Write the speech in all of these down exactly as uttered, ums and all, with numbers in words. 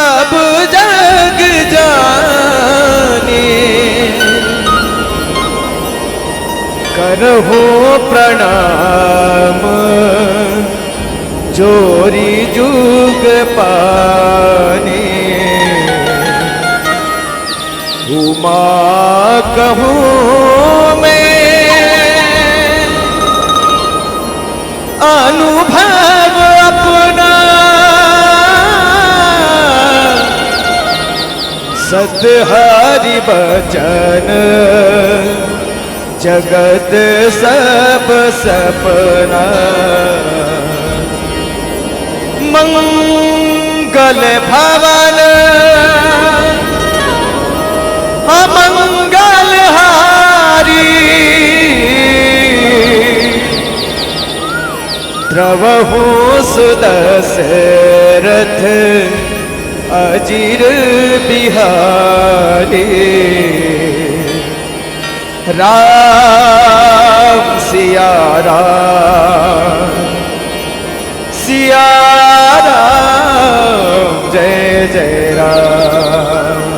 सब जग जाने, करहु प्रणाम जोरी जुग पाने। उमा कहूँ मैं अनुभव अपना, सत हरि बचन जगत सब सपना। मंगल भवन अमंगल हारी, द्रवहु सुदशरथ अजिर बिहारी। राम सिया राम, सिया राम, जय जय राम।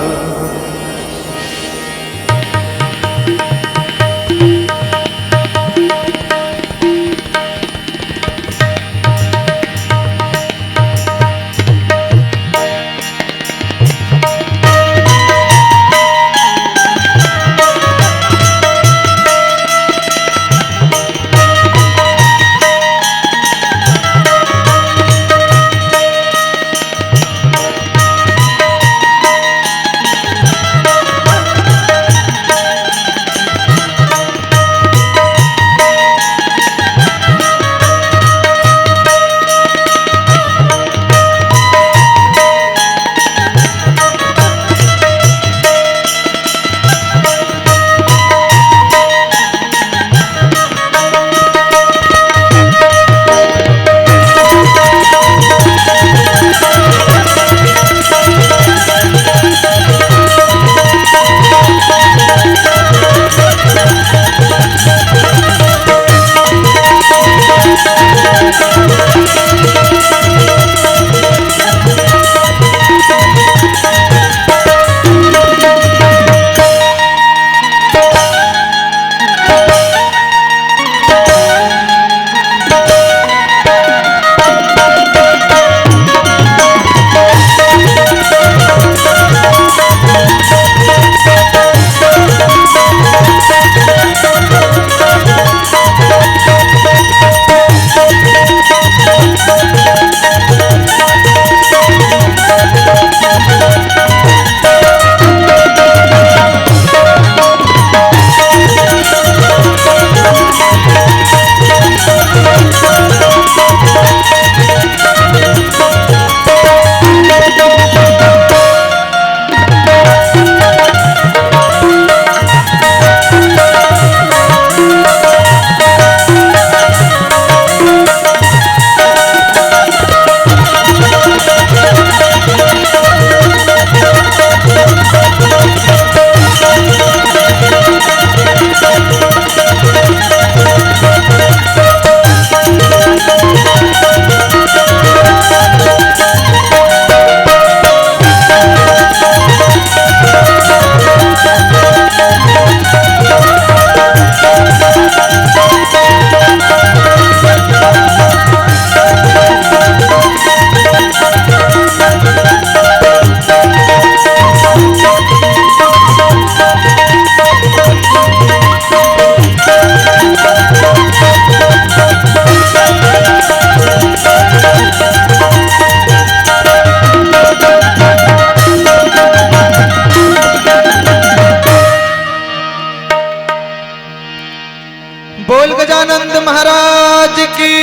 बोल गजानंद महाराज की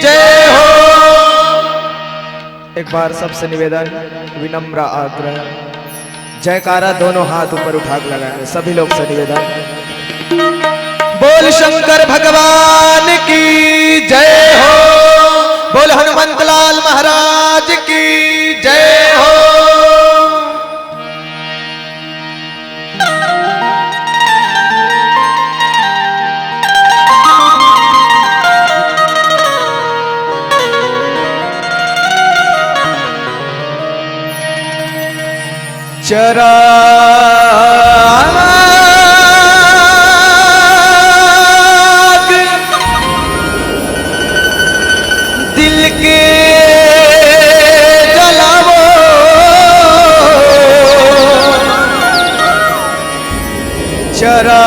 जय हो। एक बार सबसे निवेदन, विनम्र आग्रह, जयकारा दोनों हाथ ऊपर उठा के लगाएंगे सभी लोग से निवेदन। बोल शंकर भगवान की जय हो, बोल हनुमंत लाल महाराज की जय हो। चराग दिल के जलावो, चराग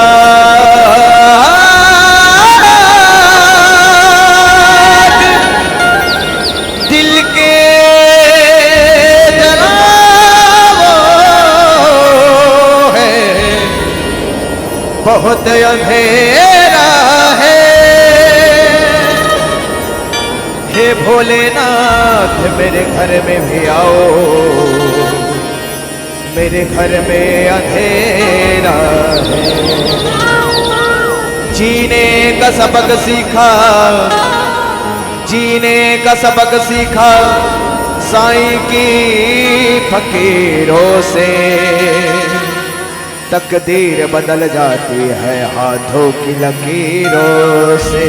दिल के जलावो है, बहुत अंधेरा है। हे भोलेनाथ, मेरे घर में भी आओ, मेरे घर में अंधेरा है। जीने का सबक सीखा, जीने का सबक सीखा साईं की फकीरों से। तकदीर बदल जाती है हाथों की लकीरों से।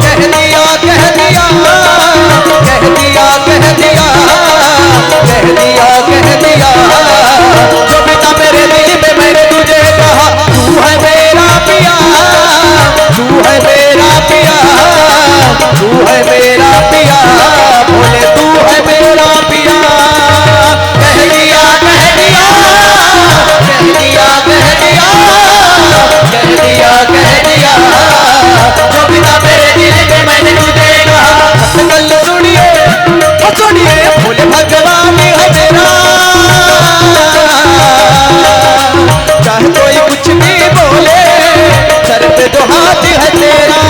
कह दिया, कह दिया, कह दिया, कह दिया, कह दिया, कह दिया। जो भी था मेरे दिल में, मैंने तुझे कहा, तू है मेरा पिया, तू है मेरा पिया, तू है मेरा पिया, भोले तू है मेरा पिया। कह दिया, कह दिया, कह दिया, कह दिया, कह दिया, कह दिया। जो भी था मेरे दिल में, मैंने तुझे कहा। कल सुनिए, ओ सुनिए, भोले भगवान है मेरा। चाहे कोई कुछ भी बोले, सर पे जो हाथ है तेरा।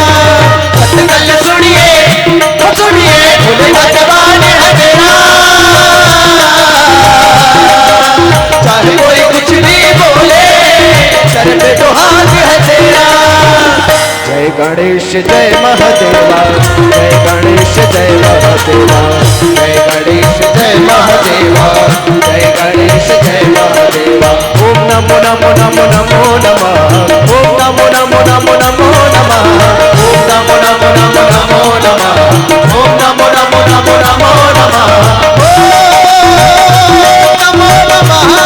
कल सुनिए, ओ सुनिए, भोले भगवान है मेरा। चाहे कोई कुछ भी बोले, सर पे जो हाथ है तेरा। जय गणेश जय महादेवा, जय गणेश जय महादेवा, जय गणेश जय महादेवा, जय गणेश जय महादेवा। ओम नमो नमो नमो नमो नमः। ओम नमो नमो नमो नमो नमः। ओम नमो नमो नमो नमो नमः। ओम नमो नमो नमो नमो नमः। ओम नमो नमः। ओम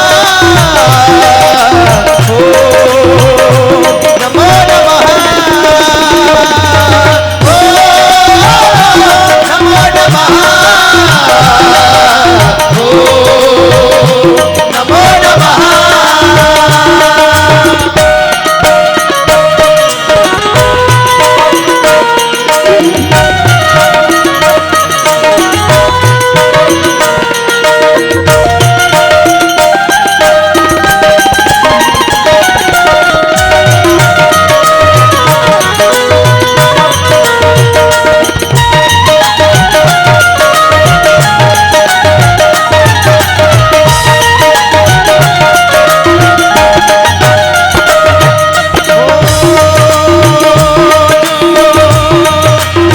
नमो नमः। ओम नमो नमः। ओम नमो नमः।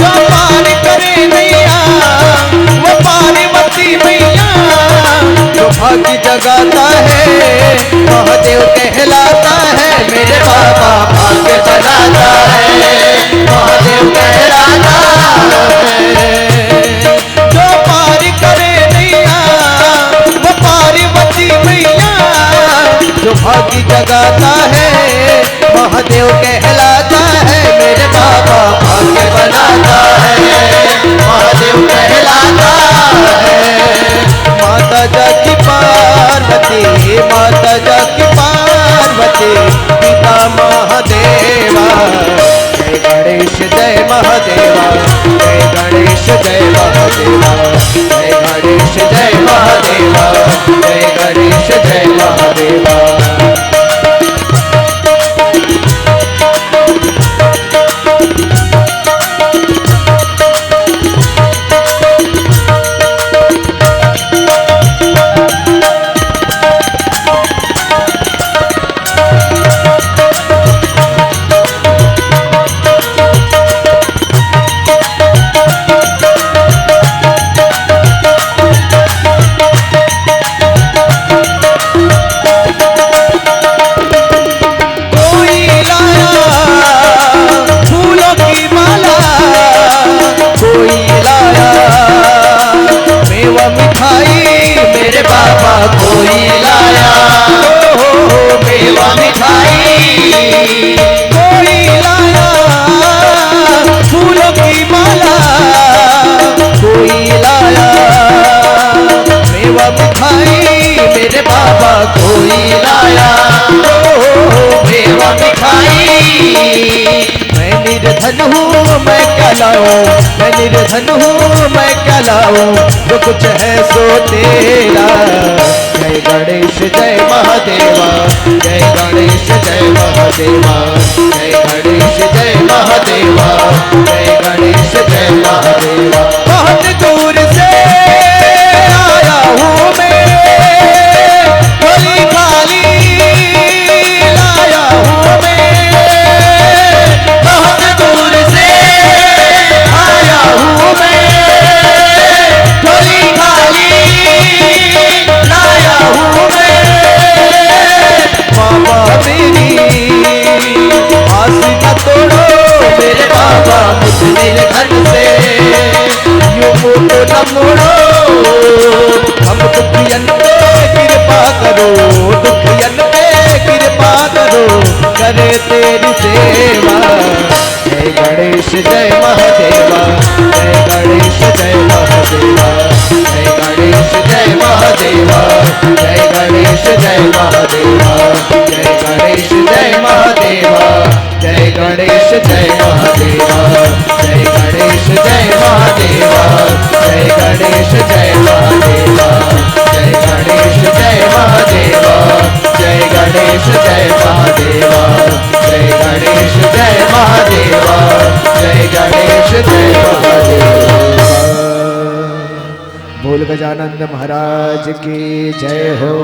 जो पार करे नैया, वो पार्वती मैया। जो भाग्य जगाता है, महादेव कहलाता है। मेरे बाबा भाग्य बनाता है, महादेव कहलाता है। जो पार करे नैया, वो पार्वती मैया। जो भाग्य जगाता है, महादेव कहलाता है। मेरे बाबा भाग्य बनाता है, महादेव कहलाता है। माता जाकी पार्वती, माता जाकी पार्वती, पिता महादेवा। जय गणेश जय महादेवा, जय गणेश जय महादेवा, जय गणेश जय महादेवा, जय गणेश जय महादेवा। कोई लाया फूलों की माला, कोई लाया मेवा मिठाई, मेरे बाबा कोई लाया, ओ, मेवा मिठाई। मैं निर्धन हूँ, मैं क्या लाऊं, मैं निर्धन हूँ, मैं क्या लाऊं, जो कुछ है सो तेरा। जय गणेश जय महादेवा, जय गणेश जय महादेवा, जय गणेश जय महादेवा, जय गणेश जय महादेवा। बहुत दूर से आया हूँ मैं, झोली खाली लाया हूँ मैं। बहुत दूर से आया हूँ मैं, झोली खाली लाया हूँ मैं। बाबा मेरी आस न तोड़ो, मेरे बाबा मुझ निर्धन से यूं मुंह तो न मोड़ो। हम दुखियन पे कृपा करो, दुखियन पे कृपा करो, करे तेरी सेवा। जय गणेश जय महादेवा, जय गणेश जय महादेवा, जय गणेश जय महादेवा, जय गणेश जय महादेवा, जय गणेश जय महादेवा, जय गणेश जय महादेवा, जय गणेश जय महादेवा, जय गणेश जय महादेवा, जय गणेश जय महादेवा, जय गणेश जय महादेवा, जय गणेश जय महादेवा, जय गणेश जय महादेवा। बोल गजानंद महाराज की जय हो।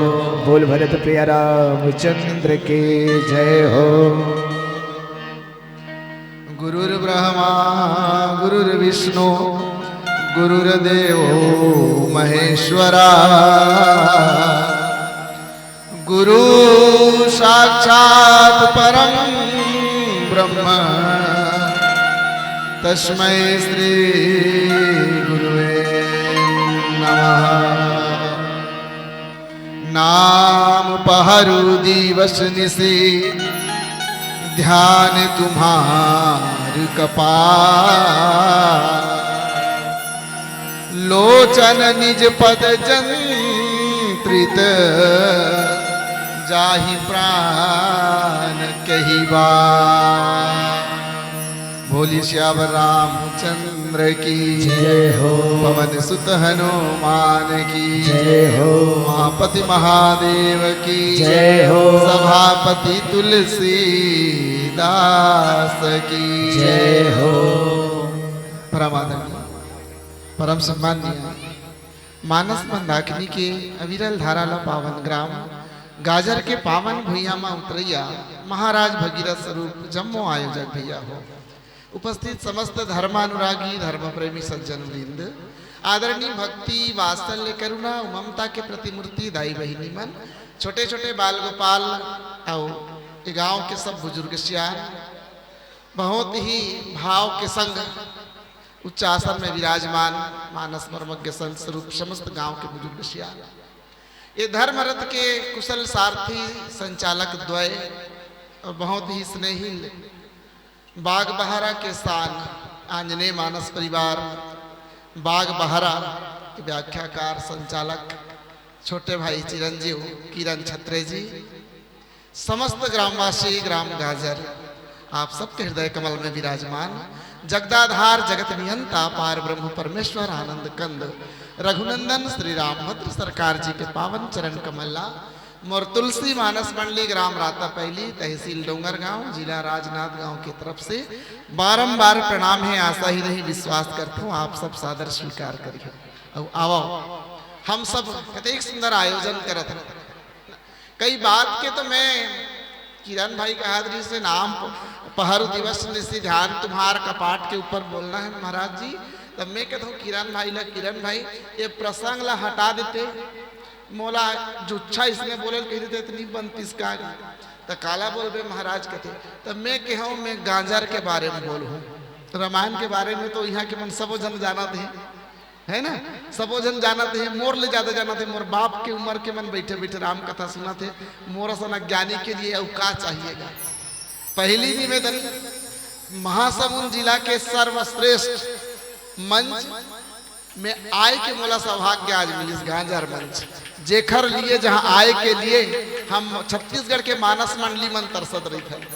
बोल भरत प्रिय रामचंद्र की जय हो। गुरुर्ब्रह्मा गुरुर्विष्णु गुरुर्देवो महेश्वरा। गुरु साक्षात् परं ब्रह्म तस्मै श्री गुरुवे नमः। नाम पहरू दिवस निशि ध्यान तुम्हार कपार। लोचन निज पद जंत्रित जाहि प्राण कहिबा। बोली सियावर रामचंद्र की जय हो। पवन सुत हनुमान की जय हो। उमापति महादेव की जय हो। सभापति तुलसीदास की जय हो। परम आदरणीय, परम सम्माननीय मानस मंदाकिनी के अविरल धारा ला पावन ग्राम गाजर के पावन भुइयां म उतरैया महाराज भगीरथ स्वरूप जम्मो आयोजक भैया हो, उपस्थित समस्त धर्मानुरागी धर्म प्रेमी सज्जन वृंद, आदरणीय भक्ति वात्सल्य करुणा अउ ममता के प्रतिमूर्ति दाई बहिनी मन, छोटे छोटे बाल गोपाल अउ ए गांव के सब बुजुर्ग सियान, बहुत ही भाव के संग उच्चासन में विराजमान मानस मर्मज्ञ संत स्वरूप समस्त गांव के बुजुर्ग सियान, ये धर्म रथ के कुशल सारथी संचालक द्वय और बहुत ही स्नेही बागबहरा के शान आंजनेय मानस परिवार बागबहरा के व्याख्याकार संचालक छोटे भाई चिरंजीव किरण छत्रे जी, समस्त ग्रामवासी ग्राम गाजर आप सबके हृदय कमल में विराजमान जगदाधार जगत नियंता पार ब्रह्म परमेश्वर आनंद कंद रघुनंदन श्री रामभद्र सरकार जी के पावन चरण कमल ला मोर तुलसी मानस मंडली ग्राम रातापैली तहसील डोंगरगांव जिला राजनांदगांव के तरफ से बारंबार प्रणाम हे। आशा ही नहीं विश्वास करथों आप सब सादर स्वीकार करिहो। अउ आवो हम सब कतेक सुंदर आयोजन करत हन। कई बात के तो मैं किरण भाई कहा रही से नाम प-, पहरू दिवस निशि ध्यान तुम्हार कपाट के ऊपर बोलना है महाराज जी। तब मैं कहता हूँ किरण भाई ला, किरण भाई ये प्रसंग ला हटा देते, मोला जुच्छा इसने बोले कह देते इतनी बनतीस का। त काला बोलबे महाराज कहते, तब मैं कहूँ मैं गाजर के बारे में बोलूँ, रामायण के बारे में तो यहाँ के मन सबो जन जानत हे, है ना? सबो जन जानत हे, मोर ले ज्यादा जानत हे, मोर बाप के उम्र के मन बैठे बैठे राम कथा सुनत हे। मोर असन अज्ञानी के लिए अउ का चाहिएगा? पहली निवेदन, महासमुंद जिला के सर्वश्रेष्ठ मंच में आए के मोला सौभाग्य आज मिलिस, गांजर मंच, जेखर लिए जहां आए के लिए हम छत्तीसगढ़ के मानस मंडली मन तरसत रहिथन,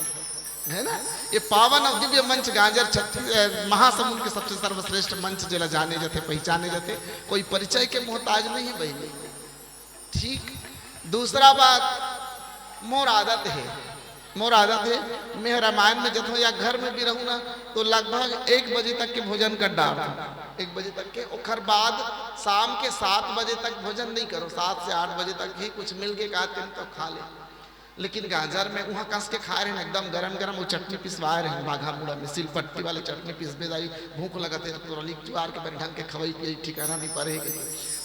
है ना? ये पावन और दिव्य मंच गांजर छत्तीस, अ, महासमुंद के सबसे सर्वश्रेष्ठ मंच, जेला जाने जाथे, पहचाने जाथे, कोई परिचय के मोहताज नहीं है बहिनी। ठीक। दूसरा बात, मोर आदत है, मोर आदत है, मैं रामायण में जथों या घर में भी रहूं ना, तो लगभग एक बजे तक के भोजन कर डारथों। एक बजे तक के, ओखर बाद शाम के सात बजे तक भोजन नहीं करो, सात से आठ बजे तक ही कुछ मिल के का दिन तो खा ले। लेकिन गांजर में उहाँ कस के खाए रहे, एकदम गरम गरम वो चटनी पिसवाए रहे बाघा मुड़ा में, सिलपट्टी वाले चटनी पिसबे दाई, भूख लगत है तो लिख जुआर के बन ढंग के खवाई पियाई, ठिकाना नहीं पड़े गई।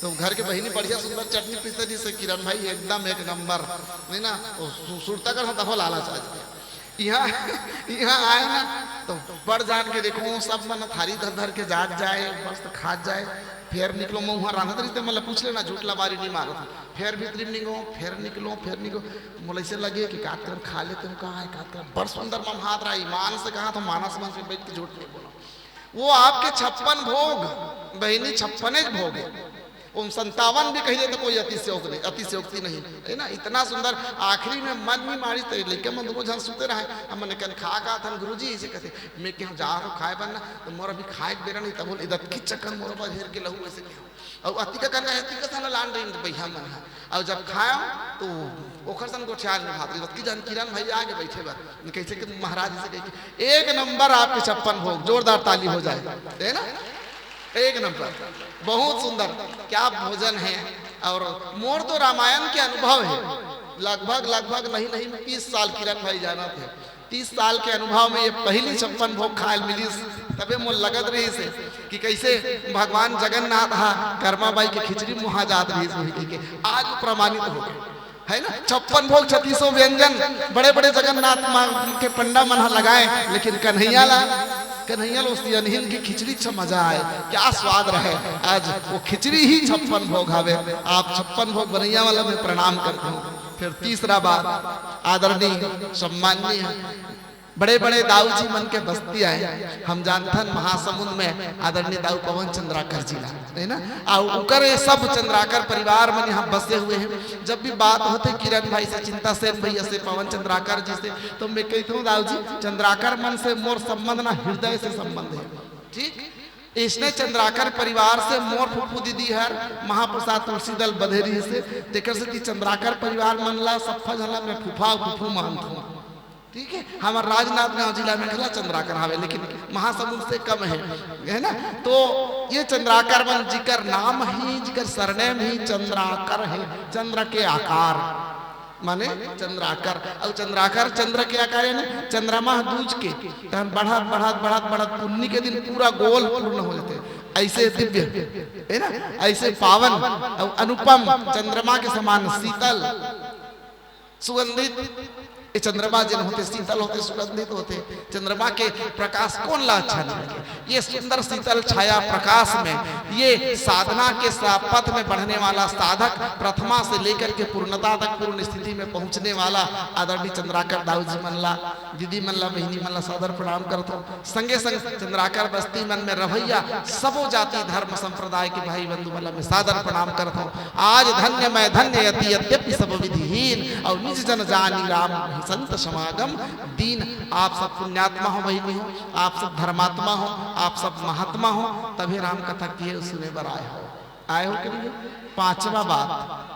तो घर के बहिनी बढ़िया सुंदर चटनी पीसते, जिससे किरण भाई एकदम एक नंबर, नहीं ना? वो सु-, सुरता कर तहो लालच आ जाए। यहाँ, यहाँ आए ना, तो बड़ जान के देखो, सब मन थारी धर धर के जात जाए, मस्त खात जाए। फेर निकलो, मैं वहाँ रांधत रही, तो मतलब पूछ लेना, झूठ लबारी नहीं मारत। फेर भीतरी में निकलो, फेर निकलो, फेर निकलो। मोला ऐसे लगे कि का करम खा लेते हो, कहाँ है, का करम। बड़ सुंदर ममहात रहा, ईमान से कहा तो मानस मन से बैठ के झूठ नहीं बोलो। वो आपके छप्पन भोग, बहिनी, छप्पने भोग है। उन संतावन भी कहिए तो कोई अतिशयोक नहीं, अतिशयोक्ति नहीं, है ना? इतना सुंदर। आखिरी में मन भी मारी तो लइका मन दोनों झन सुते रहे, हम मन कन खा का थन गुरुजी ऐसे कहते, मैं कहूँ जा तो खाए बनना, तो मोर अभी खाए के बेरा नहीं, तब बोल इदत की चक्कर मोर पर हेर के लहू ऐसे कहूँ। और अतिका कन रहे, अतिका साला लान रही बहिया मन है। और जब खाए तो ओखर संग गोठियार निभात रही, इदत की जान किरण भाई आगे बैठे बा, कैसे कि महाराज जी से कह के, एक नंबर आपके छप्पन भोग, जोरदार ताली हो जाए, है ना? एक नंबर, बहुत सुंदर, क्या भोजन है। और मोर तो रामायण के अनुभव है, लगभग, लगभग नहीं, नहीं, तीस साल किरण भाई जानत है, तीस साल के अनुभव में ये पहली छप्पन भोग खाए मिलिस, तबे मोर लगत रहिस हे कि कैसे भगवान जगन्नाथ हा कर्मा बाई के खिचड़ी मुहा जात रहिस होही कहिके। आज वो प्रमाणित हो गए। है ना, छप्पन भोग छत्तीसों व्यंजन बड़े बड़े जगन्नाथ माँ के पंडा मन ह लगाए, लेकिन कन्हैया ला, कन्हैया ला उस अनहिन की खिचड़ी छ मजा आए, क्या स्वाद रहे। आज वो खिचड़ी ही छप्पन भोग हवे। आप छप्पन भोग बनैया वाला में प्रणाम करते हो। फिर तीसरा बात, आदरणीय सम्माननीय बड़े बड़े दाऊ जी मन के बस्ती आए। हम जानथन महासमुंद में आदरणीय दाऊ पवन चंद्राकर जी ला, है ना? और उकर ये सब चंद्राकर परिवार मन यहाँ बसे हुए हैं। जब भी बात होते किरण भाई से, चिंता सेन भैया से, पवन चंद्राकर जी से, तो मैं कहता हूँ, दाऊ जी, चंद्राकर मन से मोर संबंध ना हृदय से संबंध है। ठीक, इसने चंद्राकर परिवार से मोर फूफू दीदी हर महाप्रसाद तुलसी दल बधेरी से, तेकर से कि चंद्राकर परिवार मन ला सफा झला मैं फूफा फूफू मानता हूँ। ठीक है, हमार राजनांदगांव जिला में घला चंद्राकर हवे, लेकिन महासमुंद से कम है, है ना? तो ये चंद्राकर मन जिकर नाम ही, जिकर सरनेम ही चंद्राकर है, चंद्र के आकार, माने चंद्राकर। और चंद्राकर चंद्र के आकार यानी चंद्रमा दूज के तहन बढ़त, बढ़त, बढ़त, बढ़त पुन्नी के दिन पूरा गोल पूर्ण हो जाते। ऐसे दिव्य, है ना, ऐसे पावन और अनुपम चंद्रमा के समान शीतल सुगंधित, ये चंद्रमा जिन होते, शीतल होते, सुगंधित होते। चंद्रमा के प्रकाश कौन ला अच्छा नहीं लगे? ये सुंदर शीतल छाया प्रकाश में, ये साधना के सा-, पथ में बढ़ने वाला साधक प्रथमा से लेकर के पूर्णता तक पूर्ण स्थिति में पहुंचने वाला आदरणीय चंद्राकर दाऊ जी मन ला, दीदी मन ला, बहिनी मन ला सादर प्रणाम करत हूँ। संगे संग चंद्राकर बस्ती मन में रहैया सबो जाति धर्म संप्रदाय के भाई बंधु मन ला मैं सादर प्रणाम करत हूँ। आज धन्य मैं धन्य अति यद्यपि सब विधिहीन, और निज जन जानी राम संत समागम दीन। आप सब पुण्यात्मा हो बहिनी हो, आप सब धर्मात्मा हो, आप सब महात्मा हो, तभी राम कथा किए सुने बर आए हो, आए हो कि नहीं? पांचवा बात,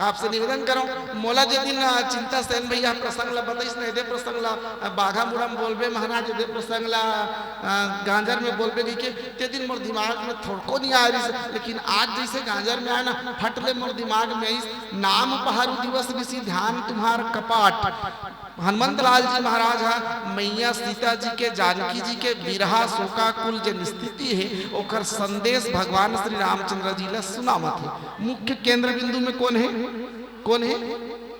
आपसे निवेदन करो, मोला जे दिन, अ, चिंता सेन भैया प्रसंग ला बताइस ना, एदे प्रसंग ला, अ, बाघा मुड़ा में बोलबे महाराज, एदे प्रसंग ला, अ, गांजर में बोलबे कहिके, ते दिन मोर दिमाग में थोड़को नहीं आ रही, लेकिन आज जैसे गांजर में आया ना, फट ले मोर दिमाग में आइस, नाम पहारू दिवस बिसी ध्यान तुम्हार कपाट। हनुमंत लाल जी महाराज हा मैया सीता जी के, जानकी जी के बिरहा शोकाकुल जेन स्थिति हे, ओकर संदेश भगवान श्री रामचंद्र जी ला सुनावत हे। मुख्य केंद्र बिंदु में कौन हे? कौन हे?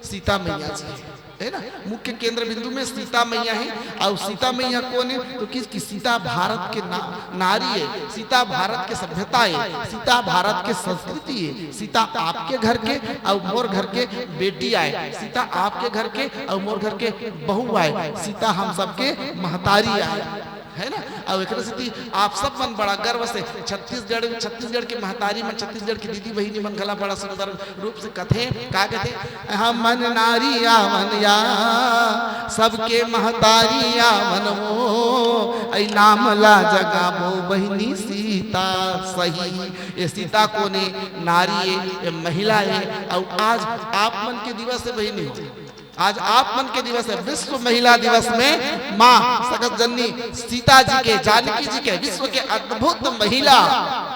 सीता मैया जी हे। है ना, मुख्य केंद्र बिंदु में सीता मैया है। और सीता मैया कौन है? तो किस की सीता भारत के ना, नारी है, सीता भारत के सभ्यता है, सीता भारत के संस्कृति है। सीता आपके घर के और मोर घर के बेटी आए, सीता आपके घर के और मोर घर के बहू आए, सीता हम सबके महतारी आए, है ना। और एक सेती आप सब मन बड़ा गर्व से छत्तीसगढ़, छत्तीसगढ़ के महतारी मन, छत्तीसगढ़ की दीदी बहिनी मन घला बड़ा सुंदर रूप से कथे, का कथे? हमन नारी आवन या, सबके महतारी आवन वो, ऐ नाम ला जगाबो बहिनी सीता सही। ये सीता कोने? नारी है, ये महिला है। और आज आप मन के दिवस है बहिनी हो, आज आप मन के दिवस है, विश्व महिला दिवस में माँ सकत जननी सीता जी के, जानकी जी के, विश्व के अद्भुत महिला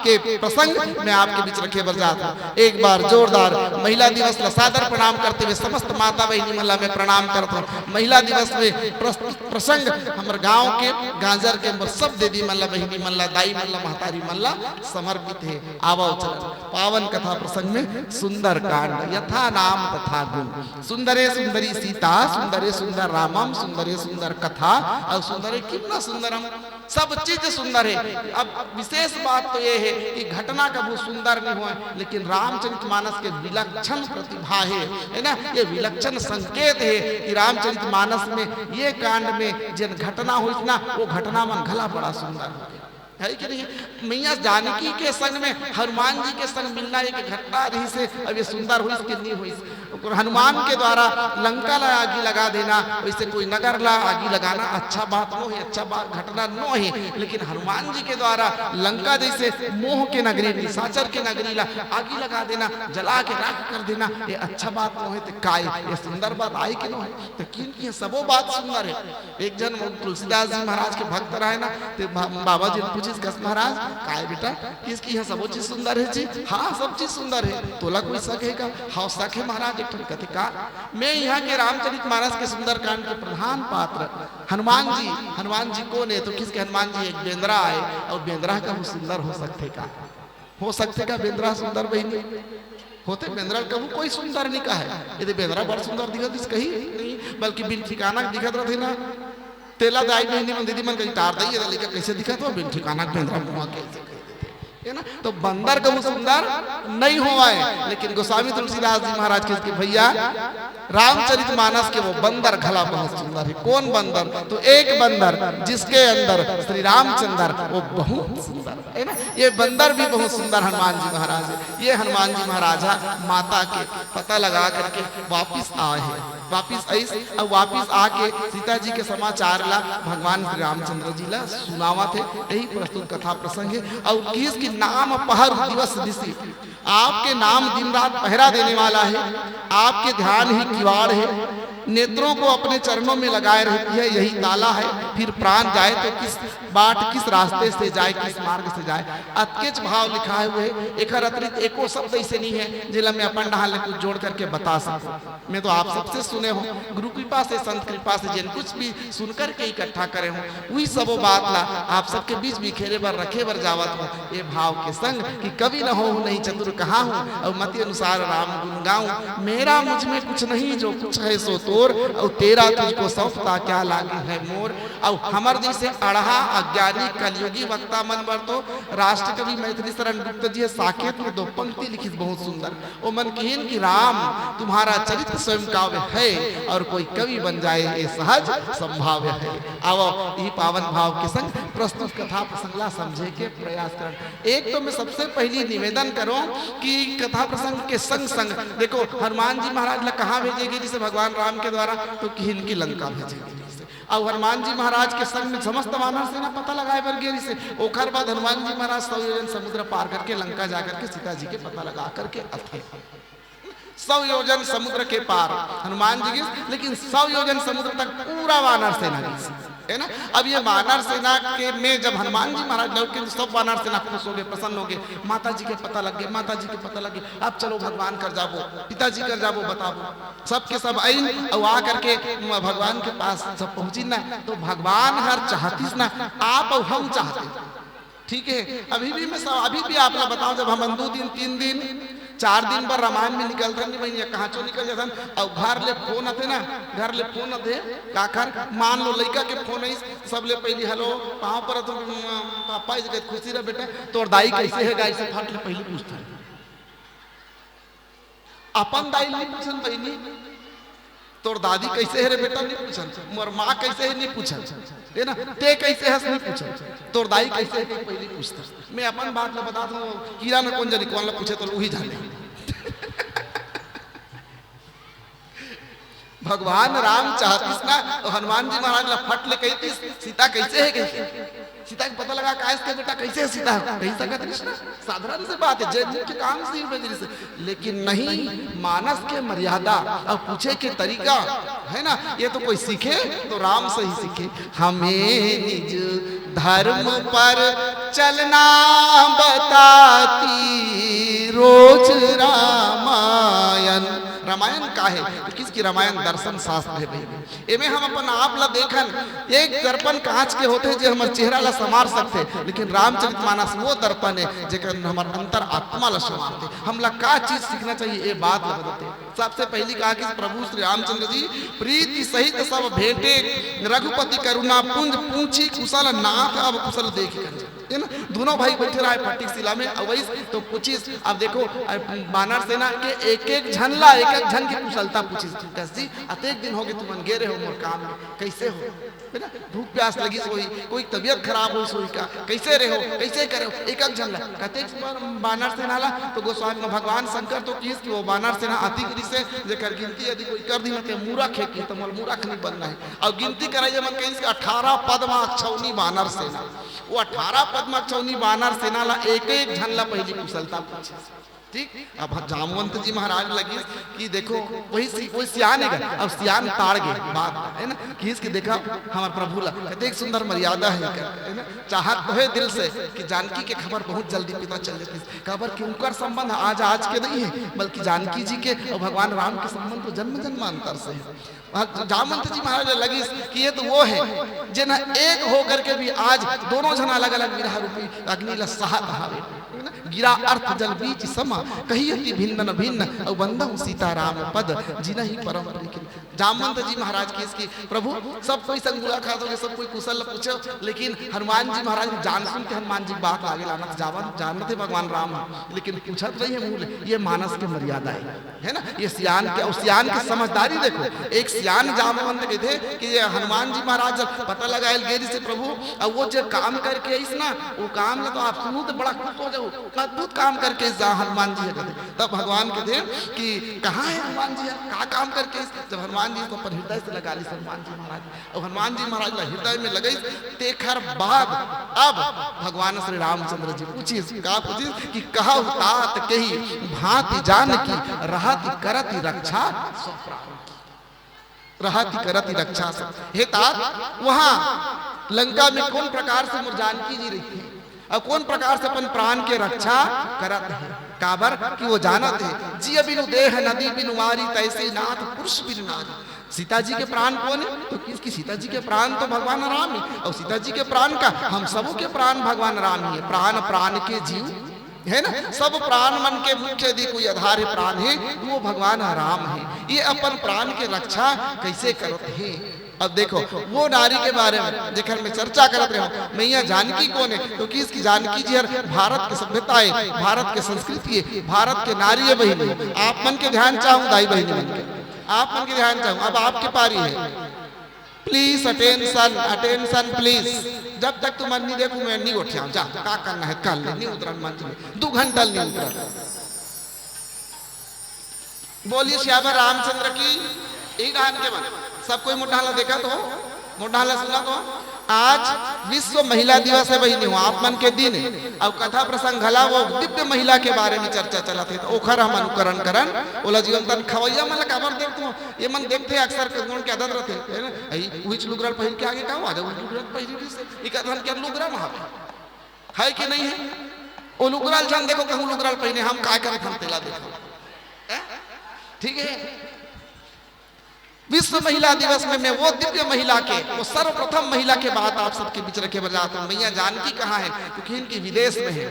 के प्रसंग मैं आपके बीच रखे बर जात हूँ। एक बार जोरदार महिला दिवस ला सादर प्रणाम करते हुए समस्त माता बहिनी मन ला मैं प्रणाम करत हूँ। महिला दिवस में प्रस्तुत प्रसंग हमर गांव के गांजर के हमर सब दीदी मन ला, बहिनी मन ला, दाई मन ला, महतारी मन ला समर्पित है। आवव चलन पावन कथा प्रसंग में सुंदर कांड, यथा नाम तथा गुण। सुंदरे सुंदरी सीता, सुंदरे सुंदर रामम, सुंदरे सुंदर कथा और सुंदरे किम न सुंदरम। सब चीज सुंदर है। अब विशेष बात तो ये है कि घटना कभू सुंदर नहीं होय, लेकिन रामचरित मानस के विलक्षण प्रतिभा है, है ना? ये विलक्षण संकेत है कि रामचरित मानस में ये कांड में जेन घटना होइस ना, वो घटना मन घला बड़ा सुंदर हो गया। है कि नहीं? मैया जानकी के संग में हनुमान जी के संग मिलना एक घटना रहिस हे। अब ये सुंदर होइस कि नहीं होइस? ओकर हनुमान के द्वारा लंका ला आगी लगा देना, वैसे कोई नगर ला आगी लगाना अच्छा बात नो है, अच्छा बात, घटना नो है। लेकिन हनुमान जी के द्वारा लंका जैसे मोह के नगरी, निशाचर के नगरी ला आगी लगा देना, जला के राख कर देना, ये अच्छा बात नो है। तो काय ये सुंदर बात आय कि नो है? तो किन की सबो बात सुंदर है। एक जन तुलसीदास जी महाराज के भक्त रहे ना, ते बा-, बाबा जी ने पूछिस, "कस महाराज, काय बेटा, किस की यहाँ सबो चीज सुंदर है जी?" "हाँ, सब चीज सुंदर है।" "तोला कोई शक है का?" "हाँ, शक है महाराज, एक ठन।" कथे, "का?" "मैं यहाँ के रामचरित मानस के सुंदरकांड के प्रधान पात्र हनुमान जी।" "हनुमान जी कौन है?" तो किस के हनुमान जी एक बेंदरा आए, और बेंदरा का वो सुंदर हो सकथे का? हो सकथे का बेंदरा सुंदर बहिनी? होथे, बेंदरा कभू कोई सुंदर नहीं कहे। यदि बेंदरा बड़ सुंदर दिखत इस कही नहीं, बल्कि बिन ठिकाना दिखत रथे ना। तेला दाई बहिनी मन, दीदी मन कही, "तार दई, ये लइका कैसे दिखत हो? बिन ठिकाना बेंदरा मुआ कैसे कह देथे?" है ना? तो बंदर कभू सुंदर नहीं होवाए, लेकिन गोस्वामी तुलसीदास जी महाराज किस के, भैया, रामचरित मानस के वो बंदर घला बहुत सुंदर है। कौन बंदर? तो एक बंदर जिसके अंदर श्री रामचंद्र, वो बहुत सुंदर है ना। ये बंदर भी बहुत सुंदर हनुमान जी महाराज है। ये हनुमान जी महाराज हा माता के पता लगा करके वापिस आए हैं, वापिस आइस और वापिस आके सीता जी के समाचार ला भगवान श्री रामचंद्र जी ला सुनावत है। यही प्रस्तुत कथा प्रसंग है। और किस की नाम पहर दिवस निशि आपके नाम दिन रात पहरा देने वाला है, आपके ध्यान ही किवाड़ है, नेत्रों को अपने चरणों में लगाए रहती है, यही ताला है। फिर प्राण जाए तो किस बाट, किस रास्ते से जाए, किस मार्ग से जाए। अतकेच भाव लिखाए हुए है, एकर अतिरिक्त एको शब्द ऐसे नहीं है जेला मैं अपन डहान ले कुछ जोड़ करके बता सकूं। मैं तो आप सबसे सुने हो, गुरु कृपा से, संत कृपा से जेन कुछ भी सुन करके इकट्ठा करे हो, वही सबो बात ला आप सबके बीच बिखेरे बर, रखे बर जावत हो, ये भाव के संग कि कवि न होहु नहीं चतुर कहाहूँ, और मति अनुसार राम गुण गाऊं। मेरा मुझ में कुछ नहीं, जो कुछ है सो तोर, और तेरा तुझको सौंपता क्या लागे है मोर। और हमर जैसे अड़हा, अज्ञानी, कलयुगी वक्ता मन बर तो राष्ट्रकवि मैथिली शरण गुप्त जी ह साकेत में दो पंक्ति लिखिस, बहुत सुंदर। ओमन किहिन कि राम तुम्हारा चरित्र स्वयं काव्य है और कोई कवि बन जाए ये सहज संभाव्य है। आवो, ई पावन भाव के संग प्रस्तुत कथा प्रसंग ला समझे के प्रयास करन। एक तो मैं सबसे पहली निवेदन करूं कि कथा प्रसंग के संग संग देखो, हनुमान जी महाराज ला कहाँ भेजे गे रिहिसे भगवान राम के द्वारा? तो किहिन कि लंका भेजे गे रिहिसे। अउ हनुमान जी महाराज के संग में समस्त वानर सेना पता लगाए बर गे रिहिसे। ओखर बाद हनुमान जी महाराज सौ योजन समुद्र पार करके लंका जा करके सीता जी के पता लगा करके आथे। सौ योजन समुद्र के पार हनुमान जी गिस, लेकिन सौ योजन समुद्र तक पूरा वानर सेना गिस, है ना। अब ये वानर सेना के में जब हनुमान जी महाराज लौट के, तो सब वानर सेना खुश हो गए, प्रसन्न हो गए। माता जी के पता लग गए, माता जी के पता लग गए। अब चलो भगवान कर जाबो, पिताजी कर जाबो, बताबो। सबके सब आइन अउ आ करके म-, भगवान के पास सब पहुंचिन ना, तो भगवान हर चाहतिस ना, आप अउ हम चाहते। ठीक है, अभी भी मैं सब, अभी भी आप ला बताऊं, जब हम दो दिन, तीन दिन चार दिन बर रामायण में निकलथन नहीं बहिनी, कहाँ चो निकल जाथन। अउ घर ले फोन आथे ना, घर ले फोन आथे, काखर, मान लो लइका के फोन आइस, सबले पहली, "हेलो, पाँव पर तो, पापा, इस खुशी रह बेटा, तोर दाई कैसे हे?" गाय से फट ले पहली पूछथन। अपन दाई नहीं पूछन बहिनी, "तोर दादी कैसे हे रे बेटा?" नहीं पूछन। "मोर माँ कैसे हे?" नहीं पूछन। हे ना, "ते कैसे हस?" नहीं पूछन। "तोर दाई कैसे हे?" पहली पूछथन। मैं अपन बात ला बतात हूँ, कीरा न कोन जनी कोन ला पूछे तो उही जाने। भगवान राम चाहतिस ना, तो हनुमान जी महाराज ला फट ले कहितिस, "सीता कैसे हे?" कहिके। सीता के पता लगा, "काहे से बेटा, कैसे हे सीता?" कहि सकत रहिस ना, साधारण से बात हे, जे मुख्य काम से ही बजरी से। लेकिन नहीं, मानस के मर्यादा अउ पूछे के तरीका, हे ना, ये तो कोई सीखे तो राम से ही सीखे। "हमें निज धर्म पर चलना बताती रोज रामायण।" रामायण का हे? तो किसकी रामायण दर्शन शास्त्र हे भाई। एमे हम अपन आप ला देखन, एक दर्पण कांच के होथे जे हमर चेहरा ला संवार सकथे, लेकिन रामचरित मानस वो दर्पण हे जेकर हमर अंतर आत्मा ला संवारथे। हमला का चीज सीखना चाहिए, ये बात ला बताथे। सबसे पहली कहा कि प्रभु श्री रामचंद्र जी प्रीति सहित सब भेंटे, रघुपति करुणा पुंज पूछी कुशल नाथ अब कुशल देख कर। हे ना, दोनों भाई बैठे रहे फटीक शिला में, अउ वइस तो पूछिस, अब देखो, अब बानर सेना के एक एक झन ला, एक एक झन के कुशलता पूछिस, "दस जी, अतेक दिन होगे तुमन गे रहे हो मोर काम में, कैसे हो?" हे ना, भूख प्यास लगिस होही, कोई तबियत खराब होइस होही का, कैसे रहे हो, कैसे करे हो, एक एक झन ला। कतेक बार बानर सेना ला, तो गोस्वामी भगवान शंकर तो किहिस कि वो बानर सेना अति करिस हे, जेकर गिनती यदि कोई कर दिही ना, ते मूरख हे कि, तो मोला मूरख नहीं बनना हे। अउ गिनती कराई, जेमन कहिस कि अठारह पद्म अक्षौनी बानर सेना। वो अठारह पद्म अक्षौनी बानर सेना ला एक एक झन ला पहली कुशलता पूछिस। ठीक, अब जामवंत जी महाराज लगिस कि देखो, वही सी-, वही सियान हे गा, अब सियान ताड़ गे बात, हे ना, किहिस कि देखा हमर प्रभु ला, कतेक सुंदर मर्यादा हे एकर, हे ना, चाहत तो हे दिल से कि जानकी के खबर बहुत जल्दी पता चल जातिस, काबर कि उनकर संबंध आज, आज के नहीं हे, बल्कि जानकी जी के अउ भगवान राम के संबंध तो जन्म जन्मांतर से हे। भग-, जामवंत जी महाराज लगिस कि ये तो वो हे, जेन ह एक हो करके भी आज दोनों झन अलग-अलग विरह रूपी अग्नि ला सहत हवे। गिरा अर्थ जल बीच समा, कही अति भिन्न न भिन्न, अउ बंदहु सीता राम पद, जिनहि परम प्रीति। जामवंत जी महाराज किहिस कि प्रभु, सब कोई संग मुलाकात होगे, सब कोई कुशल पूछो, लेकिन हनुमान जी महाराज जान सुन के हनुमान जी बात आगे लानत जावन, जानत हे भगवान राम हे, लेकिन पूछत नहीं हे मूल, ये मानस के मर्यादा हे। हे ना, ये सियान के, अउ सियान के समझदारी देखो। एक सियान जामवंत कहिथे कि ये हनुमान जी महाराज पता लगाए ल गे रिहिस हे प्रभु, अउ वो जो काम करके आइस ना, वो काम ला तो आप सुनहू तो बड़ा खुश हो जाहू, अद्भुत काम करके आइस हनुमान जी हे कहिथे। तब भगवान कहिथे कि कहाँ हे हनुमान जी, का काम करके आइस? जब हनुमान जी तो अपन हृदय से लगा लिस हनुमान जी महाराज, अउ हनुमान जी महाराज ला हृदय में लगाइस, तेखर बाद अब भगवान श्री रामचंद्र जी पूछिस, का पूछिस कि कहु तात केहि भांति जानकी, रहति करति रक्षा सब प्राण की। रहति करति रक्षा सब। हे तात, वहां लंका में कोन प्रकार से मोर जानकी जी रहिथे, अउ कोन प्रकार से अपन प्राण के रक्षा करत हे, काबर कि वो जानत हे, जिय बिनु देह नदी बिनु वारी, तैसे नाथ पुरुष बिनु नारी। सीता जी के प्राण कोन हे? तो किहिस कि सीता जी के प्राण तो भगवान राम हे, अउ सीता जी के प्राण का, हम सबो के प्राण भगवान राम ही हे। प्राण प्राण के जीव, हे ना, सब प्राण मन के मुख्य यदि कोई आधार हे, प्राण हे, वो भगवान राम हे। ये अपन प्राण के रक्षा कैसे करत हे? अब देखो, वो नारी के बारे में जेकर में चर्चा करत रहे हो, मैया जानकी कोन हे? तो किहिस कि जानकी जी हर भारत के सभ्यता हे, भारत के संस्कृति हे, भारत के नारी हे बहिनी। आप मन के ध्यान चाहूं, दाई बहिनी मन के, आप मन के ध्यान चाहूं। अब आपके पारी हे, please attention, attention please। जब तक तुमन नहीं देखो, मैं नहीं उठियाऊं। जा, का करना हे कर ले, नहीं उतरन मंच में, दू घंटा नहीं उतरन। बोलिए सियावर रामचंद्र की। यही कहान के मन, सब कोई मोर डहन ला देखत हो, मोर डहन ला सुनत हो। आज विश्व महिला दिवस हे बहिनी हो, आप मन के दिन हे, अउ कथा प्रसंग घला वो दिव्य महिला के बारे में चर्चा चलत हे, तो ओखर हम अनुकरण करन, ओला जीवन दान। खवैया मन ला काबर देखत हो? ये मन देखथे अक्सर के मन के आदत रहिथे, हे ना? अई उहिच लुगरा पहिर के आगे का हुआ, उहिच लुगरा पहिर के से, इका धन के लुगरा में हवे। हे कि नहीं हे? ओ लुगरा ल झन देखो, कहूं लुगरा ल पहिने, हम काय करत हन तेला देखो। हैं? ठीक हे? विश्व महिला दिवस में मैं वो दिव्य महिला के, वो सर्वप्रथम महिला के बात आप सबके बीच रखे बर जात हूं। मैया जानकी कहां हे? तो किहिन कि विदेश में हे।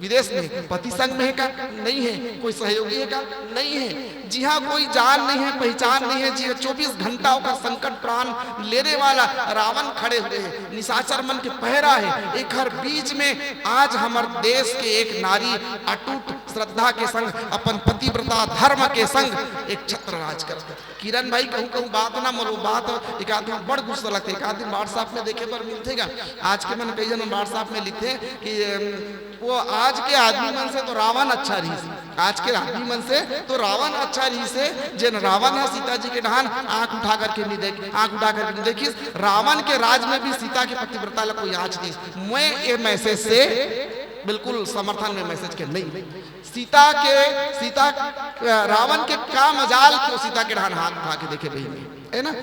विदेश में पति संग में हे का? नहीं है। कोई सहयोगी है का? नहीं है। जिहाँ कोई जान नहीं है, पहचान नहीं है, जिहाँ चौबीस घंटा ओकर संकट प्राण लेने वाला रावण खड़े हुए हैं, निशाचर मन के पहरा है, एकर बीच में आज हमर देश के एक नारी अटूट श्रद्धा के संग, अपन पतिव्रता धर्म के संग एक छत्र राज करत हे। किरण भाई, कहूँ कहूँ बात ना मनो, बात एक आध दिन बड़ गुस्सा लगथे, एक आध दिन WhatsApp में देखे बर मिलथे गा। आज के मन कई झन WhatsApp में लिखथे कि, अम, वो आज के आदमी मन से तो रावण अच्छा रहिस, आज के आदमी मन से तो रावण अच्छा रहिस हे, जेन रावण ह सीता जी के डहान आंख उठा करके नहीं देख, आंख उठा करके नहीं देखिस। रावण के राज में भी सीता के पतिव्रता ला कोई आँच नहीं। मैं ये message से बिल्कुल समर्थन में message के नहीं। सीता के, सीता, अ, रावण के का मजाल कि वो सीता के डहान हाथ उठा के देखे बहिनी, है ना?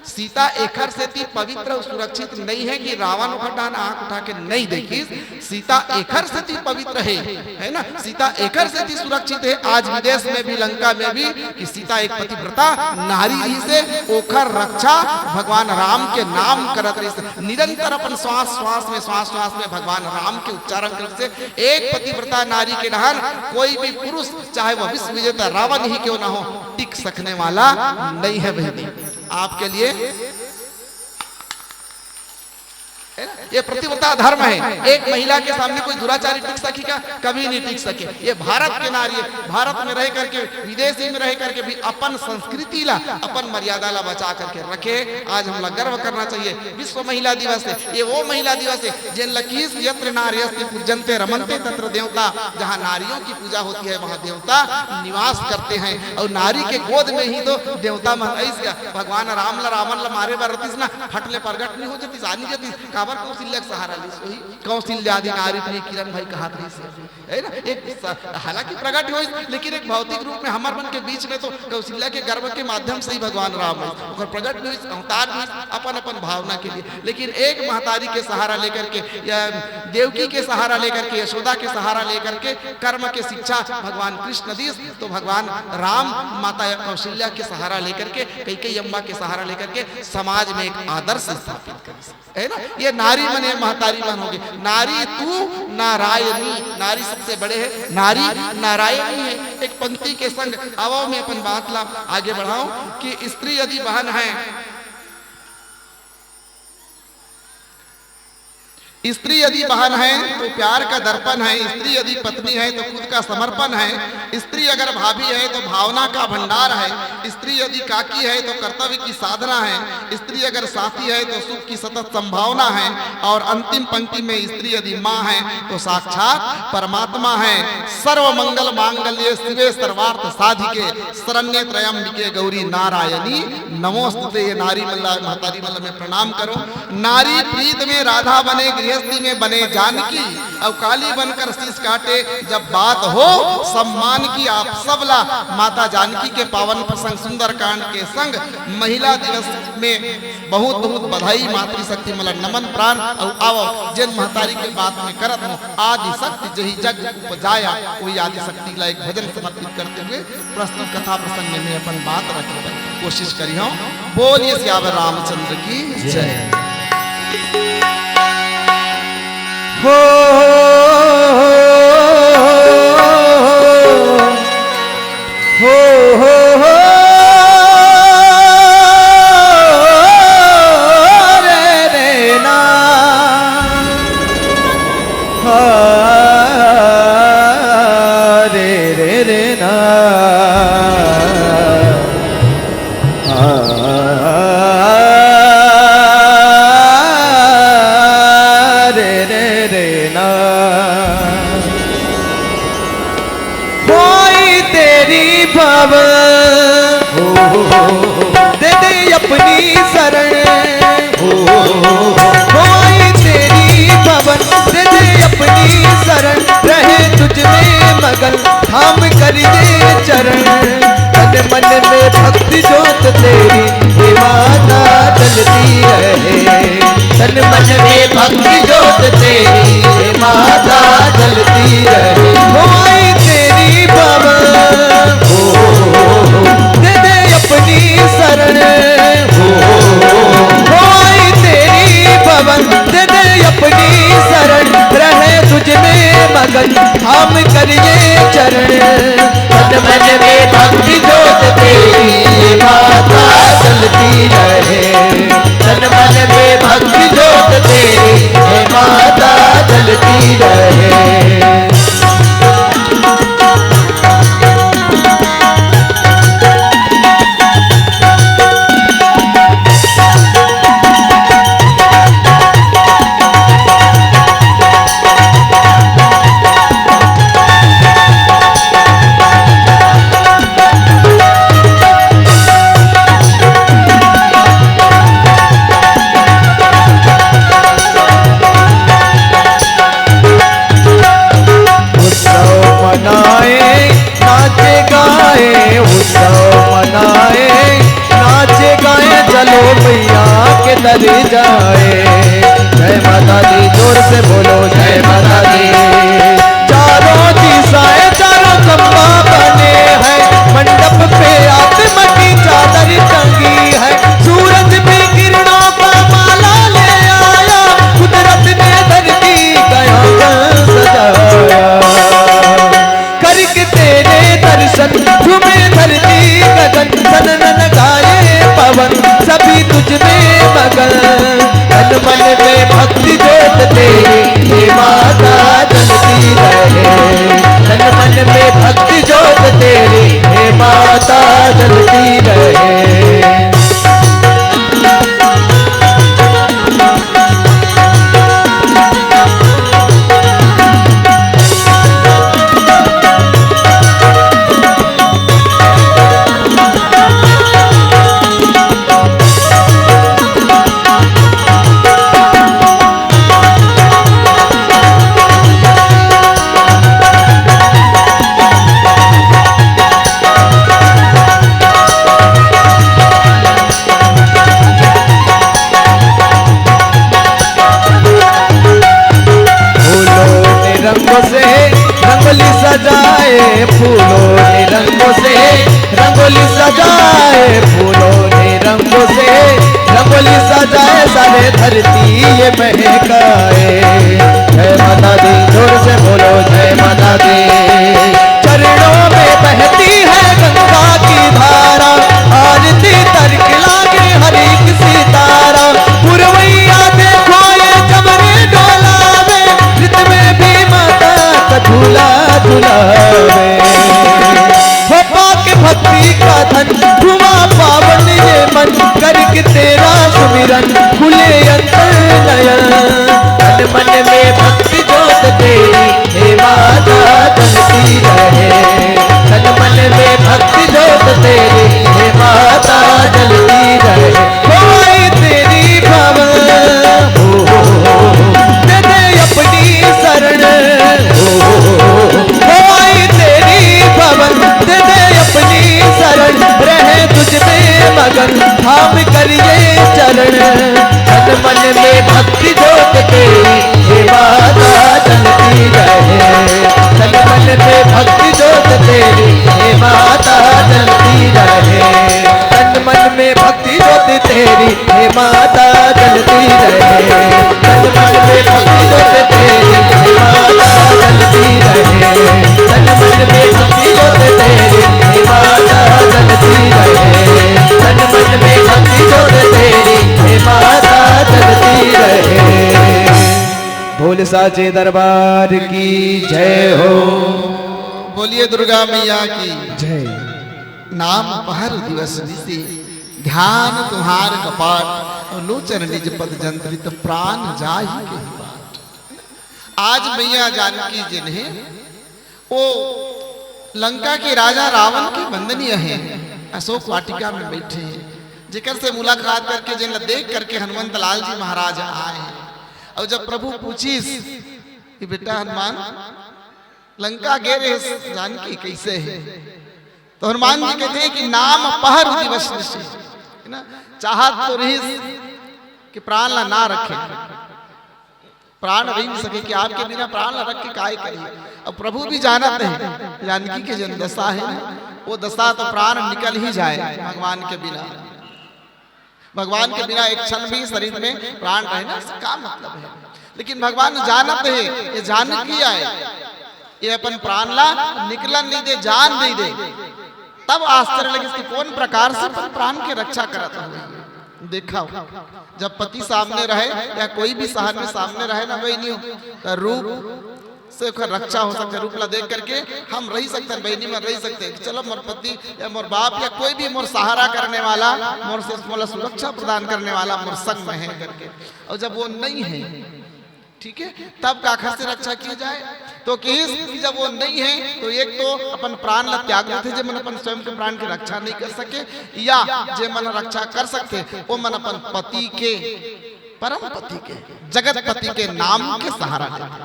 सीता एखर सेती पवित्र अउ सुरक्षित नहीं है कि रावण ओखर डहान आंख उठा के नहीं देखिस। सीता एखर सेती पवित्र है, है ना? सीता एखर सेती सुरक्षित है, आज विदेश में भी, लंका में भी, कि सीता एक पतिव्रता नारी रहिस हे, ओखर रक्षा भगवान राम के नाम करत रहिस हे। निरंतर अपन श्वास श्वास में, श्वास श्वास में भगवान राम के उच्चारण करत रहिस हे। एक पतिव्रता नारी के डहान कोई भी पुरुष, चाहे वह विश्व विजेता रावण ही क्यों ना हो, टिक सकने वाला नहीं है बहिनी। आपके लिए, है ना? ये पतिव्रता धर्म है। एक महिला के सामने कोई दुराचारी टिक सकी का? कभी नहीं टिक सके। ये भारत के नारी है, भारत में रह करके, विदेशी में रह करके भी अपन संस्कृति ला, अपन मर्यादा ला बचा करके रखे। आज हमला गर्व करना चाहिए। विश्व महिला दिवस है, ये वो महिला दिवस है जेन ला किहिस, "यत्र नार्यस्ति पूज्यन्ते रमन्ते तत्र देवता", जहाँ नारियों की पूजा होती है, वहाँ देवता निवास करते हैं। और नारी के गोद में ही तो देवता मन आइस का। भगवान राम ला, रावण ला मारे बर रतिस ना, फट ले प्रगट नहीं हो जतिस, आ नहीं जतिस। काबर? कौशल्या के सहारा लिस। वही कौशल्यादि नारी प्रिय किरण भाई कहात रहिस हे, है ना? एक स-, हालांकि प्रगट होइस, लेकिन एक भौतिक रूप में हमर मन के बीच में तो कौशल्या के गर्भ के माध्यम से ही भगवान राम आइस। ओकर प्रगट भी होइस, अवतार भी होइस, अपन अपन भावना के लिए। लेकिन एक महतारी के सहारा लेकर के, या देवकी के सहारा लेकर के, यशोदा के सहारा लेकर के कर्म के शिक्षा भगवान कृष्ण दिस, तो भगवान राम माता कौशल्या के सहारा लेकर के, कैकेयी अम्मा के सहारा लेकर के समाज में एक आदर्श स्थापित करिस। है ना? ये नारी मन, ये महतारी मन होगे। नारी तू नारायणी, नारी सबसे बड़े है, नारी नारायणी है। एक पंक्ति के संग आवो, मैं अपन बात ला आगे बढ़ाऊं कि स्त्री यदि बहन है, स्त्री यदि बहन है तो प्यार का दर्पण है, स्त्री यदि पत्नी है तो खुद का समर्पण है, स्त्री अगर भाभी है तो भावना का भंडार है, स्त्री यदि काकी है तो कर्तव्य की साधना है, स्त्री अगर साथी है तो सुख की सतत संभावना है, और अंतिम पंक्ति में स्त्री यदि माँ है तो साक्षात परमात्मा है। सर्व मंगल मांगल्ये शिवे सर्वार्थ साधिके शरण्ये त्र्यंबिके गौरी नारायणी नमोस्तुते। ये नारी मन ला, महतारी मन ला मैं प्रणाम करो। नारी प्रीत में राधा बने, गृहस्थी में बने जानकी, अउ काली बनकर शीश काटे जब बात हो सम्मान की। आप सब ला माता जानकी के पावन प्रसंग सुंदरकांड के संग महिला दिवस में बहुत बहुत बधाई, मातृशक्ति मन ला नमन प्रणाम। अउ आवो, जेन महतारी के बात में करत हो, आदि शक्ति जही जग उपजाया, वही आदि शक्ति ला एक भजन समर्पित करते हुए प्रस्तुत कथा प्रसंग में मैं अपन बात रखे बर कोशिश करी हूँ। बोलिए सियावर रामचंद्र की जय। हो, हो, हो, हो, रे, रे, ना। हा, रे, रे, रे, ना। हा, रे, रे, रे, ना। होई तेरी भवन, दे दे अपनी शरण। होई तेरी भवन, दे दे अपनी शरण। रहे तुझ में मगन, थाम कर ये चरण। तन मन में भक्ति जोत तेरी, हे माता जलती रहे। तन मन में भक्ति जोत तेरी, हे माता जलती रहे। होई तेरी भवन, हो, दे दे अपनी शरण। हो, होई तेरी भवन, दे दे अपनी शरण। रहे तुझ में मगन, धाम करिए चरण। तन मन में भक्ति जोत तेरी, हे माता जलती रहे। तन मन में भक्ति जोत तेरी, हे माता जलती रहे। उत्सव मनाए, नाचे गाए, उत्सव मनाए, नाचे गाए, चलो मैया के दर जाए। जय माता दी, जोर से बोलो जय माता दी। चारों दिशाएं, चारों खंभा बने हैं, मंडप पे आत्मा की चादर टंगी है, सूरज भी किरणों का माला ले आया, कुदरत ने धरती का आंगन सजाया। करके तेरे दर्शन झूमे धरती गगन, सननन गाए पवन सभी तुझ में मगन। तन मन में भक्ति जोत तेरी, हे माता जलती रहे। तन मन में भक्ति जोत तेरी, हे माता जलती रहे। फूलों ने रंगों से रंगोली सजाए, फूलों ने रंगों से रंगोली सजाए, फूलों ने रंगों से रंगोली सजाए, सारे धरती ये महकाए। जय माता दी, जोर से बोलो जय माता दी। चरणों में बहती है गंगा की धारा, आरती तर्क लागे हर एक सितारा। पुरवैया देखो ये चमरे डोलावे, रित में भी माता का झूला झुलावे। हो पाके भक्ति का धन, धुआं पावन ये मन, करके तेरा सुमिरन, खुले अंतर नयन। तन मन में भक्ति जोत तेरी, हे माता जलती रहे। तन मन में भक्ति जोत तेरी, हे माता जलती रहे। हो आई तेरी भवन, हो, हो, हो, हो, दे दे अपनी शरण। हो, हो, हो, हो, हो आई तेरी भवन, दे दे अपनी शरण। रहे तुझ में मगन, धाम करिए चरण। तन मन में भक्ति जोत तेरी, हे माता जलती रहे। तन मन में भक्ति जोत तेरी, हे माता जलती रहे। तन मन में भक्ति जोत तेरी, हे माता जलती रहे। तन मन में भक्ति जोत तेरी, हे माता जलती रहे। तन मन में भक्ति जोत तेरी, हे माता जलती रहे। तन मन में भक्ति जोत तेरी, हे माता जलती रहे। बोल साचे दरबार की जय हो। बोलिए दुर्गा मैया की जय। नाम पहर दिवस निशि, ध्यान तुम्हार कपाट, लोचन निज पद जंत्रित, प्राण जाहि कहि बाट। आज मैया जानकी जिन्हें वो लंका के राजा रावण के बंदनी अहे, अशोक वाटिका में बैठे हैं, जेकर से मुलाकात करके, जिन ला देख करके हनुमंत लाल जी महाराज आए हैं। और जब प्रभु पूछिस कि बेटा हनुमान, लंका गे रहे जानकी, कैसे है? तो हनुमान जी कहते हैं कि नाम पहर दिवस निशि, है ना, चाहत तो रहिस कि प्राण ला ना रखे, प्राण रह नहीं सके कि आपके बिना प्राण ला रख के काय करी। अब प्रभु भी जानत है जानकी के जन दशा है ना, वो दशा तो प्राण निकल ही जाए भगवान के बिना। भगवान के बिना एक क्षण भी शरीर में प्राण रहे ना, इसका मतलब है। लेकिन भगवान जानत है, ये जानकी आए, ये अपन प्राण ला निकलन नहीं दे, जान नहीं दे। तब आश्चर्य लगिस कि कौन प्रकार से अपन प्राण के रक्षा करत हवे। देखा, जब पति सामने रहे या कोई भी सहन में सामने रहे ना बहिनी हो, तो रूप से ओकर रक्षा हो सकथे। रूप ला देख करके हम रहि सकथन, बहिनी मन रहि सकथे कि चलो मोर पति या मोर बाप या कोई भी मोर सहारा करने वाला, मोर से मोला सुरक्षा प्रदान करने वाला मोर संग में है करके। और जब वो नहीं है, ठीक है, तब काखर से रक्षा की जाए? तो किहिस कि जब वो नहीं है तो एक तो अपन प्राण ला त्याग देथे, जे मन अपन स्वयं के प्राण के रक्षा नहीं कर सके, या जे मन रक्षा कर सकथे वो मन अपन पति के, परम पति के, जगतपति के नाम के सहारा लेथे,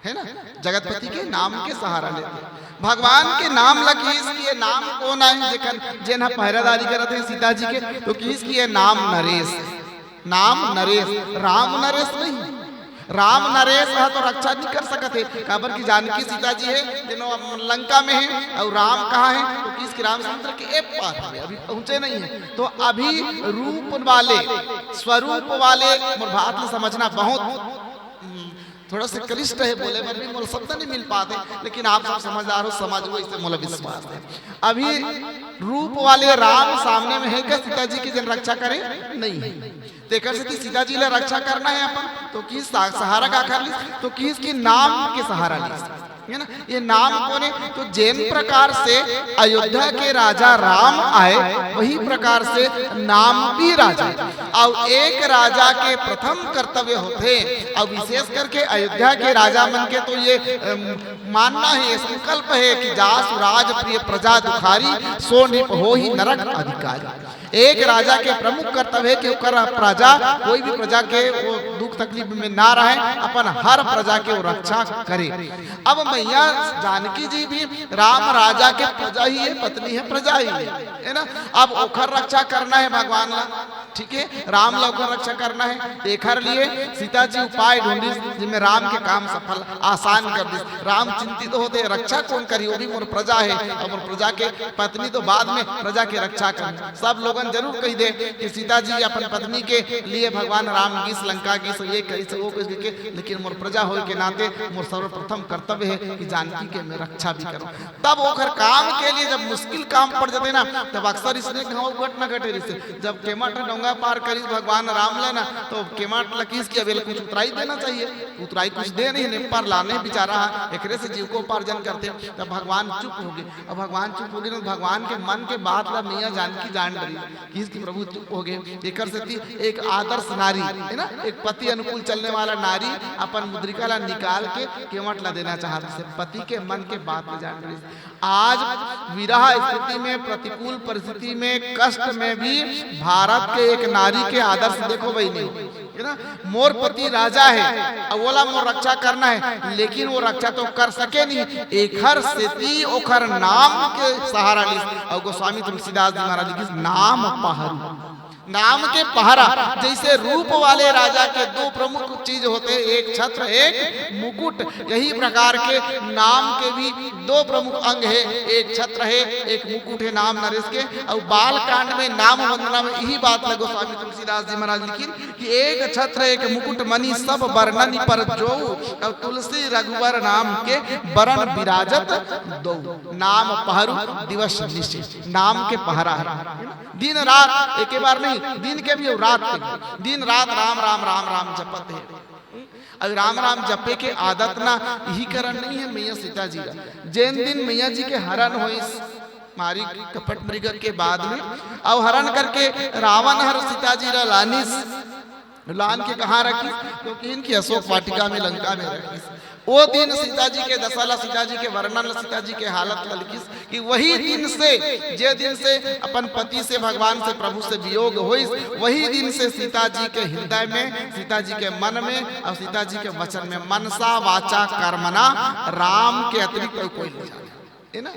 है ना? जगतपति के नाम के सहारा लेथे। भगवान के नाम ला किहिस कि ये नाम कौन आए, जेकर जेन ह पहरेदारी करत हे सीता जी के, तो किहिस कि ये नाम नरेश, नाम नरेश, राम नरेश नहीं। राम नरेश ह तो रक्षा नहीं कर सकत हे, काबर कि जानकी सीता जी है, जेनो लंका में है, और राम कहाँ है? तो किहिस कि राम समुद्र के ए पार हवे, अभी पहुंचे नहीं है। तो अभी रूप वाले, स्वरूप वाले, मोर बात ला समझना बहुत, हम्म, थोड़ा सा क्लिष्ट है, बोले बर भी मोला शब्द नहीं मिल पाते, लेकिन आप सब समझदार हो, समझ हो, इससे मोला विश्वास है। अभी रूप वाले राम सामने में है का सीता जी के, जेन रक्षा करे? नहीं है। तेकर सेती सीता जी ला रक्षा करना है अपन, तो किहिस सा-, सहारा काखर लिस? तो किहिस कि नाम के सहारा लिस, है ना? ये नाम कोन हे? तो जेन प्रकार से अयोध्या के राजा राम आए, वही प्रकार से नाम भी राजा। और एक राजा के प्रथम कर्तव्य होथे, और विशेष करके अयोध्या के राजा मन के तो ये, अम, मानना है, ये संकल्प है कि जासु राज प्रिय प्रजा दुखारी, सो नृप होहि नरक अधिकारी। एक राजा के प्रमुख कर्तव्य है कि ओकर प्रजा, कोई भी प्रजा के वो दुख तकलीफ में ना रहे, अपन हर प्रजा के वो रक्षा करे। अब मैया जानकी जी भी राम राजा के प्रजा ही है, पत्नी है, प्रजा ही है, है ना? अब ओकर रक्षा करना है भगवान ला, ठीक है, राम ला ओकर रक्षा करना है। एकर लिए सीता जी उपाय ढूंढिस, जिसमें राम के काम सफल, आसान कर दिस। राम चिंतित होथे, रक्षा कौन करी, वो भी मोर प्रजा है, और मोर प्रजा के पत्नी तो बाद में प्रजा के रक्षा कर। सब लोगन जरूर कहि दे कि सीता जी अपन पत्नी के लिए भगवान राम गिस, लंका गिस, ये करिस, वो करिस के, लेकिन मोर प्रजा होय के नाते मोर सर्वप्रथम कर्तव्य है कि जानकी के मैं रक्षा भी करूं। तब ओकर काम के लिए जब मुश्किल काम पड़ जाथे ना, तब अक्सर इसने घाव घटना घटे रहिसे। जब केमट डोंगा पार करिस भगवान राम ला ना, तो केमट ला किहिस कि अब एला कुछ उतराई देना चाहिए। उतराई कुछ दे नहीं, ने पर लाने बेचारा हा, एकरे से जीविकोपार्जन करथे। तब भगवान चुप हो गे। अब भगवान चुप हो गे, तो भगवान के मन के बात ला मैया जानकी जान डरिस, किहिस कि प्रभु चुप हो गे। एकर सेती एक आदर्श नारी, है ना, एक पति अनुकूल चलने वाला नारी अपन मुद्रिका ला निकाल के केवट ला देना चाहत हे, पति के मन के बात ला जान डरिस। आज विरह स्थिति में, प्रतिकूल परिस्थिति में, कष्ट में भी भारत के एक नारी के आदर्श देखो बहिनी, है ना? मोर पति राजा है, अब ओला मोर रक्षा करना है, लेकिन वो रक्षा तो कर सके नहीं, एखर सेती ओखर नाम के सहारा लिस। और गोस्वामी तुलसीदास जी महाराज लिखिस, नाम पहरू, नाम के पहरा। जैसे रूप वाले राजा के दो प्रमुख चीज होते, एक छत्र, एक मुकुट, यही प्रकार के नाम के भी दो प्रमुख अंग है, एक छत्र है, एक मुकुट है नाम नरेश के। और बाल कांड में नाम वंदना में यही बात ला गोस्वामी तुलसीदास जी महाराज लिखिन कि एक छत्र एक मुकुट मणि सब बरननि पर जो, और तुलसी रघुवर नाम के बरन विराजत दो। नाम पहरू दिवस निशि, नाम के पहरा है। दिन रात, एक बार नहीं, दिन के भी और रात के भी। दिन रात राम राम राम राम जपत है। अब राम राम जपे के आदत ना यही कारण नहीं है मैया सीता जी का। जेन दिन मैया जी के हरण होइस मारी कपट मृग के बाद में, और हरण करके रावण हर सीता जी ला लानिस, लान के कहाँ रखिस? तो किहिन कि अशोक वाटिका में लंका में रखिस। वो दिन सीता जी के दशा ला, सीता जी के वर्णन ला, सीता जी के हालत ला लिखिस कि वही दिन से, जे दिन से अपन पति से, भगवान से, प्रभु से वियोग होइस, वही दिन से सीता जी के हृदय में, सीता जी के मन में और सीता जी के वचन में मनसा वाचा कर्मणा राम के अतिरिक्त और कोई नहीं जाने, है ना?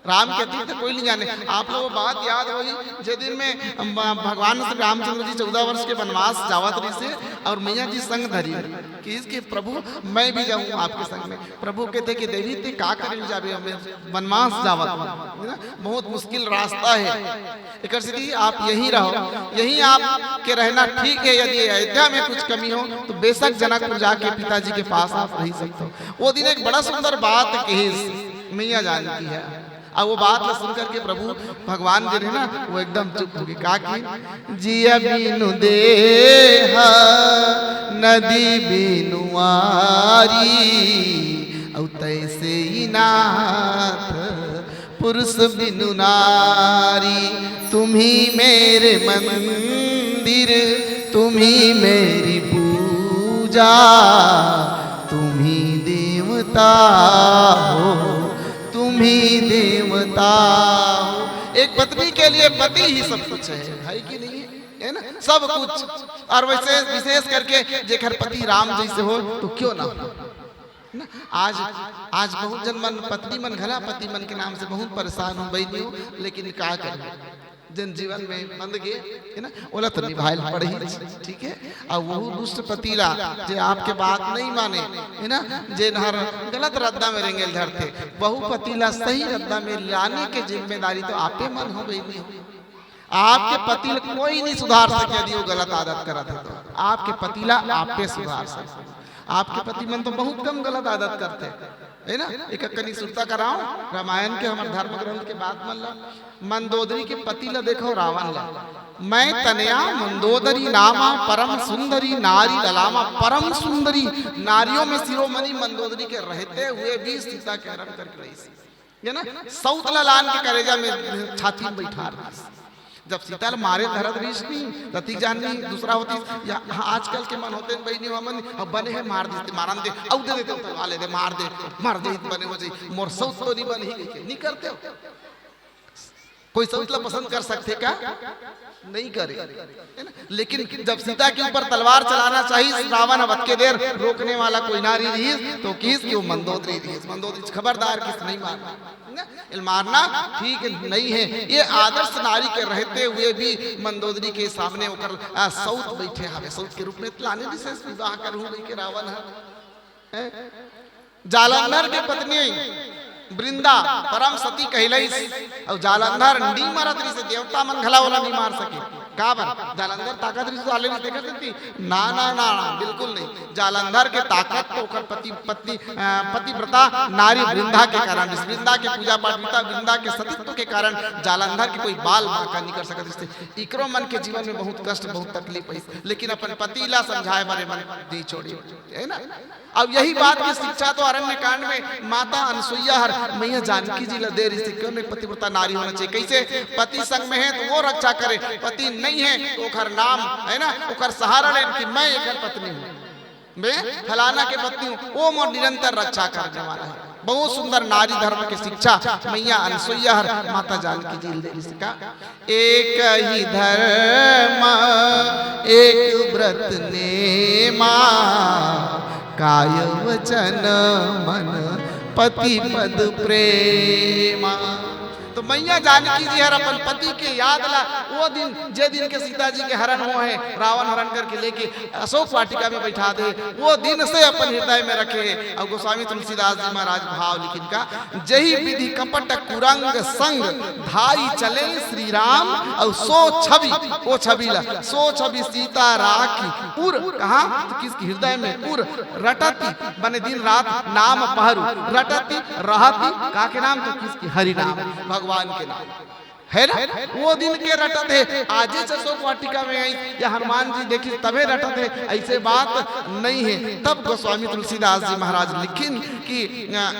राम के अतीत तो कोई नहीं जाने। आप लोगों को बात याद होही, जे दिन में, अम, भगवान श्री रामचंद्र जी चौदह वर्ष के वनवास जावत रहिसे और मैया जी संग धरी कि इसके प्रभु, मैं भी जाऊं आपके संग में। प्रभु कहते कि देवी, ते का करे जाबे, हमें वनवास जावत, है ना, बहुत मुश्किल रास्ता है। एकर सेती आप यहीं रहो, यहीं आपके रहना ठीक है। यदि अयोध्या में कुछ कमी हो तो बेशक जनकपुर जाके पिताजी के पास आप रह सकते हो। वो दिन एक बड़ा सुंदर बात कहिस मैया जानकी ह। अब वो बात ला सुन करके प्रभु भगवान जे रहे ना, वो एकदम चुप हो गए। का कि जिया बिनु देह, नदी बिनु आरी, अउ तैसे ही नाथ पुरुष बिनु नारी। तुम्ही मेरे मंदिर, तुम्ही मेरी पूजा, तुम्ही देवता हो, तुम्ही देवता हो। एक पत्नी के लिए पति ही सब कुछ है, है कि नहीं है? है ना, सब कुछ। और वैसे विशेष करके जेकर पति राम जैसे हो तो क्यों ना हो ना? आज, आज बहुत जन मन, पत्नी मन घला पति मन के नाम से बहुत परेशान हो बहिनी हो, लेकिन का करूं, जन जीवन में बंध गे, है ना, ओला तो निभाए ल पड़ही। ठीक है, अब वहू दुष्ट पति ला, जे आपके बात नहीं माने, है ना, जे नहर गलत रद्दा में रेंगेल धरथे, वहू पति ला सही रद्दा में लाने के जिम्मेदारी तो आपे मन हो बहिनी हो। आपके पति ला कोई नहीं सुधार सके यदि वो गलत आदत करत है तो। आपके पति ला आपे सुधार सके। आपके पति मन तो बहुत कम गलत आदत करथे, है ना? एक कनी सुरता कराओ, रामायण के, हमर धर्म ग्रंथ के बात मन ला। मंदोदरी के पति ला देखो, रावण ला। मैं तनया मंदोदरी नामा परम सुंदरी नारी ललामा। परम सुंदरी नारियों में शिरोमणि मंदोदरी के रहते हुए भी सीता के हरण करके रहिस। ये ना, सौत ला लान के करेजा में, छाती में बैठा रहिस। जब सीता ला मारे धरत रहिस नहीं, रतिक जान नहीं, दूसरा होती, या हाँ, आजकल के मन होते हैं, बहिनी हमन, अब बने है, मार देते, मारन दे, अउ दे देते, उतरवा ले दे, मार दे, मार दे, बने हो जाई, मोर सौत तो नहीं बन ही गई, नहीं करते हो। कोई सौत ला पसंद कर सकते का? नहीं करे, है ना? लेकिन जब सीता के ऊपर तलवार चलाना चाहिए, रावण अब अतके देर रोकने वाला कोई ना रहिस, तो किहिस कि वो मंदोदरी रहिस। मंदोदरी, खबरदार, किस नहीं मारना, है ना? इल मारना ठीक नहीं है। ये आदर्श नारी के रहते हुए भी मंदोदरी के सामने ओकर, आ, सौत बैठे हवे, सौत के रूप में लाने विशेष विवाह करूं कहि के रावण है, हैं? जालंधर के पत्नी वृंदा परम सती कहलाइस, अउ जालंधर नी मरत रहिस, देवता मन घला ओला नी मार सके। काबर? जालंधर ताकत रहिस, जाले रहिस, देखत रहिस। ना, ना, ना, ना, बिल्कुल नहीं। जालंधर के ताकत तो ओकर पति, पत्नी, अ, पतिव्रता नारी वृंदा के कारण रहिस। वृंदा के पूजा पाठ, वृंदा, वृंदा के सतीत्व के कारण जालंधर के कोई बाल बांका नहीं कर सकत रहिस। इकरो मन के जीवन में बहुत कष्ट, बहुत तकलीफ आइस, लेकिन अपन पति ला समझाए बर मन नहीं छोड़ी, है ना? अब यही बात की शिक्षा तो अरण्य कांड में माता अनसुईया हर मैया जानकी जी ला दे रहिस कि क्यों नहीं पतिव्रता नारी होना चाहिए। कैसे? पति संग में है तो वो रक्षा करे, पति नहीं है तो ओकर नाम, है ना, ओकर सहारा ले कि मैं एकर पत्नी हूँ, मैं फलाना के पत्नी हूँ, वो मोर निरंतर रक्षा करने वाला है। बहुत सुंदर नारी धर्म के शिक्षा मैया अनसुईया हर माता जानकी जी ला दे रहिस का। एक ही धर्म एक व्रत नेमा, काय वचन मन पति पद प्रेमा। तो मैया जानकी जी हर अपन पति के याद ला, वो दिन, जे दिन के सीता जी के हरण हुआ है, रावण हरण करके लेके अशोक वाटिका में बैठा दे, वो दिन से अपन हृदय में रखे है। और गोस्वामी तुलसीदास जी महाराज भाव लिखिन का, जही विधि कपट कुरंग संग धाई चले श्री राम, और सो छवि, वो छवि ला, सो छवि सीता राखी उर, कहाँ? तो किसके हृदय में उर रटती, बने दिन रात नाम पहरू रटती रहती, का के नाम? तो किसके? हरि नाम, भगवान के नाम। है ना? वो दिन के रटत है, आजे अशोक वाटिका में आई या हनुमान जी देखी तबे रटत है, ऐसे बात नहीं है। तब गोस्वामी तुलसीदास जी महाराज लिखिन कि, अ,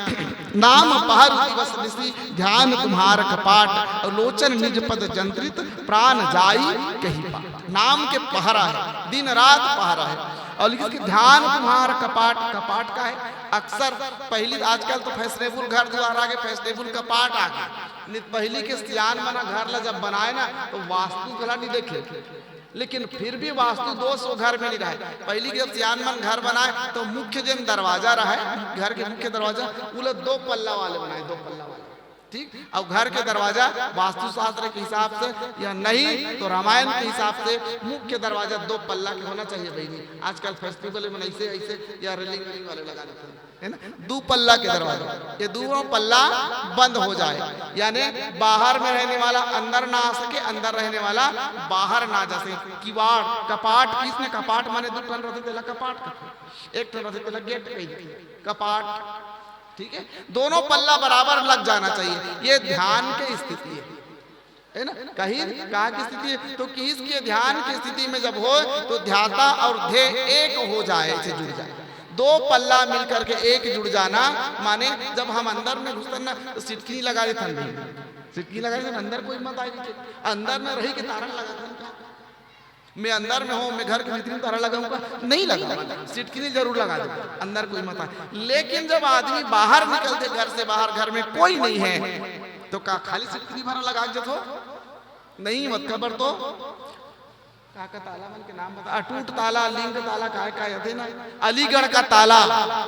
नाम पहरू दिवस निशि ध्यान तुम्हार कपाट, और लोचन निज पद जंत्रित प्राण जाई कही पाट। नाम के पहरा है, दिन रात पहरा है। और लिखिस कि ध्यान तुम्हार कपाट, कपाट का है? अक्सर पहली, आजकल तो फैशनेबल घर द्वार आ गए, फैशनेबल कपाट आ गए। नहीं तो पहली के सियान मन घर ला जब बनाए ना, तो वास्तु घला नहीं देखे, लेकिन फिर भी वास्तु दोष वो घर में नहीं रहे। पहली के जब सियान मन घर बनाए, तो मुख्य जेन दरवाजा रहे, घर के मुख्य दरवाजा, वो लोग दो पल्ला वाले बनाए, दो पल्ला वाले। ठीक। और घर के दरवाजा वास्तुशास्त्र के हिसाब से या नहीं तो रामायण के हिसाब से मुख्य दरवाजा दो पल्ला के होना चाहिए बहिनी। आजकल फेस्टिवल में ऐसे ऐसे या रेलिंग वेलिंग वाले लगा देते हैं, है ना? दो पल्ला के दरवाजा, ये दोनों पल्ला बंद हो जाए, यानी बाहर में रहने वाला अंदर ना आ सके, अंदर रहने वाला बाहर ना जा सके। किवाड़, कपाट, किसने कपाट माने दो ठन रथे तेला कपाट कथे, एक ठन रथे तेला गेट कही, कपाट। ठीक है, दोनों पल्ला बराबर लग जाना चाहिए। ये ध्यान की स्थिति है, है ना? कहीं कहा की स्थिति है तो किस के ध्यान की स्थिति में जब हो तो ध्याता और ध्येय एक हो जाए, ऐसे जुड़ जाए। दो पल्ला मिल करके एक जुड़ जाना, माने जब हम अंदर में घुसतन ना तो सिटकिनी लगा देथन भी, सिटकिनी लगा देथन, अंदर कोई मत आए, अंदर में रही के तारन लगा देथन का? मैं अंदर में हूँ, मैं घर के भीतरी में तारा लगाऊंगा? नहीं लगाऊंगा, सिटकिनी जरूर लगा दूंगा, अंदर कोई मत आए। लेकिन जब आदमी बाहर निकलथे घर से बाहर, घर में कोई नहीं है, तो का खाली सिटकिनी भरा लगा जथो? नहीं मत, काबर तो का का ताला मन के नाम बता, अटूट ताला, लिंग ताला, काय काय आथे ना, अलीगढ़ का ताला,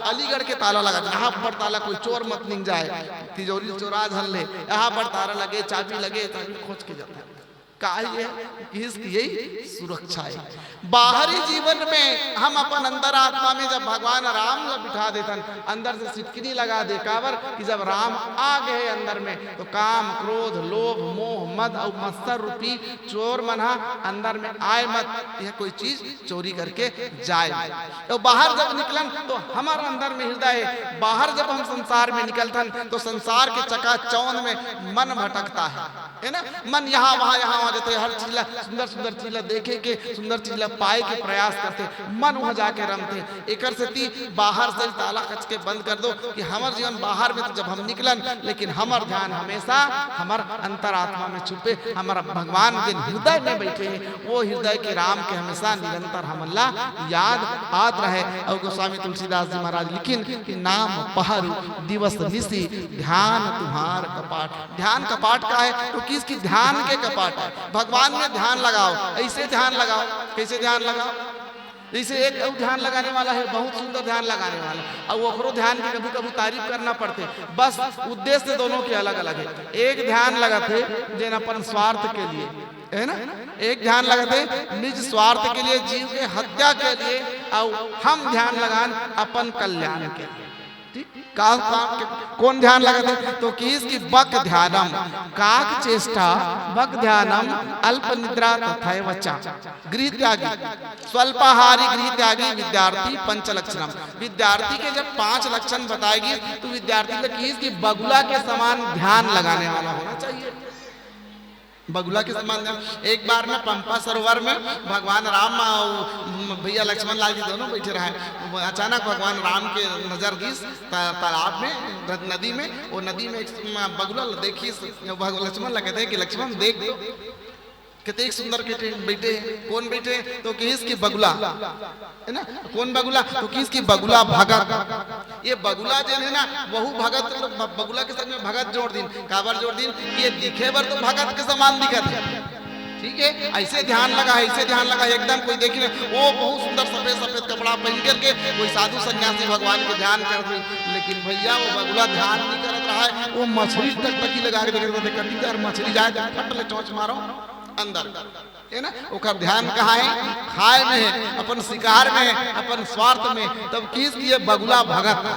अलीगढ़ के ताला लगा, यहाँ पर ताला कोई चोर मत निंग जाए, तिजोरी चोरा झन ले, यहाँ पर ताला लगे, चाबी लगे, चाबी खोज के जाता है। का ये किस की यही सुरक्षा है। बाहरी जीवन में हम अपन अंतरात्मा में जब भगवान राम ला बिठा देथन, अंदर से सिटकिनी लगा दे, काबर कि जब राम आ गए अंदर में तो काम, क्रोध, लोभ, मोह, मद और मत्सर रूपी चोर मन हा अंदर में आए मत, यह कोई चीज चोरी करके जाए। तो बाहर जब निकलन तो हमार अंदर में हृदय है, बाहर जब हम संसार में निकलथन तो संसार के चकाचौंध में मन भटकता है, है ना? मन यहाँ वहाँ, यहाँ वहाँ जथे, हर चीज ला, सुंदर सुंदर चीज ला देखे के, सुंदर चीज ला पाए के प्रयास करथे, मन वहाँ जाके रमथे। एकर सेती बाहर से ताला कच के बंद कर दो कि हमर जीवन बाहर में तो जब हम निकलन, लेकिन हमर ध्यान हमेशा हमर अंतरात्मा में छुपे, हमर भगवान जिन हृदय में बैठे हैं, वो हृदय के राम के हमेशा निरंतर हमन ला याद आत रहे। और गोस्वामी तुलसीदास जी महाराज लिखिन कि नाम पहरू दिवस निशि ध्यान तुम्हार कपाट। ध्यान कपाट का है? तो किस की ध्यान के कपाट है। भगवान में ध्यान लगाओ, ऐसे ध्यान लगाओ। कैसे ध्यान लगाओ? जैसे एक अउ ध्यान लगाने वाला है, बहुत सुंदर ध्यान लगाने वाला, और ओकरो ध्यान की कभी कभी तारीफ करना पड़थे। बस उद्देश्य दोनों के अलग अलग है। एक ध्यान लगाथे जेन अपन स्वार्थ के लिए, है ना? एक ध्यान लगाथे निज स्वार्थ के लिए, जीव के हत्या के लिए, और हम ध्यान लगान अपन कल्याण के लिए। ठीक? का, का, के, कौन ध्यान लगाथे? तो किस की बक ध्यानम, काक चेष्टा, बक ध्यानम, अल्प निद्रा तथैव च। गृह त्यागी, स्वल्पाहारी गृह त्यागी विद्यार्थी पंच लक्षणम। विद्यार्थी के जब पांच लक्षण बताएगी तो विद्यार्थी ला किस की बगुला के समान ध्यान लगाने वाला होना चाहिए। बगुला के समान ध्यान। एक बार ना पंपा सरोवर में भगवान राम अउ भैया लक्ष्मण लाल जी दोनों बैठे रहे। वो अचानक भगवान राम के नजर गिस त-, तालाब में, नदी में। वो नदी में एक बगुला देखिस, भग-, लक्ष्मण ला कहथे कि लक्ष्मण देख तो, कतेक सुंदर के टेंट बैठे हे। कौन बैठे हे? तो किहिस कि बगुला, है ना? कौन बगुला? तो किहिस कि बगुला भगत। ये बगुला जेन है ना, वहू भगत, ब-, बगुला के संग में भगत जोड़ दिन। काबर जोड़ दिन? ये दिखे बर तो भगत के समान दिखत है, ठीक है, ऐसे ध्यान लगा है, ऐसे ध्यान लगा है, एकदम कोई देखी ना, वो बहुत सुंदर सफेद सफेद कपड़ा पहन करके कोई साधु सन्यासी भगवान के ध्यान करत रही। लेकिन भैया, वो बगुला ध्यान नहीं करत रहा है, वो मछली टकटकी लगा के देखत रहे, कति कर मछली जाए तो फट ले चोंच मारो अंदर, है ना? ओकर ध्यान कहाँ है? खाए में है, अपन शिकार में है, अपन स्वार्थ में। तब किहिस कि ये बगुला भगत है।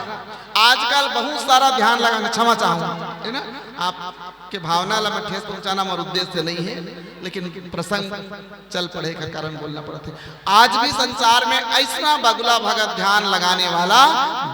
आजकल बहुत सारा ध्यान लगाना, क्षमा चाहूंगा, है ना, आपके भावना ला मैं ठेस पहुंचाना मोर उद्देश्य नहीं है, लेकिन प्रसंग चल पड़े का कारण बोलना पड़त है। आज भी संसार में ऐसना बगुला भगत ध्यान लगाने वाला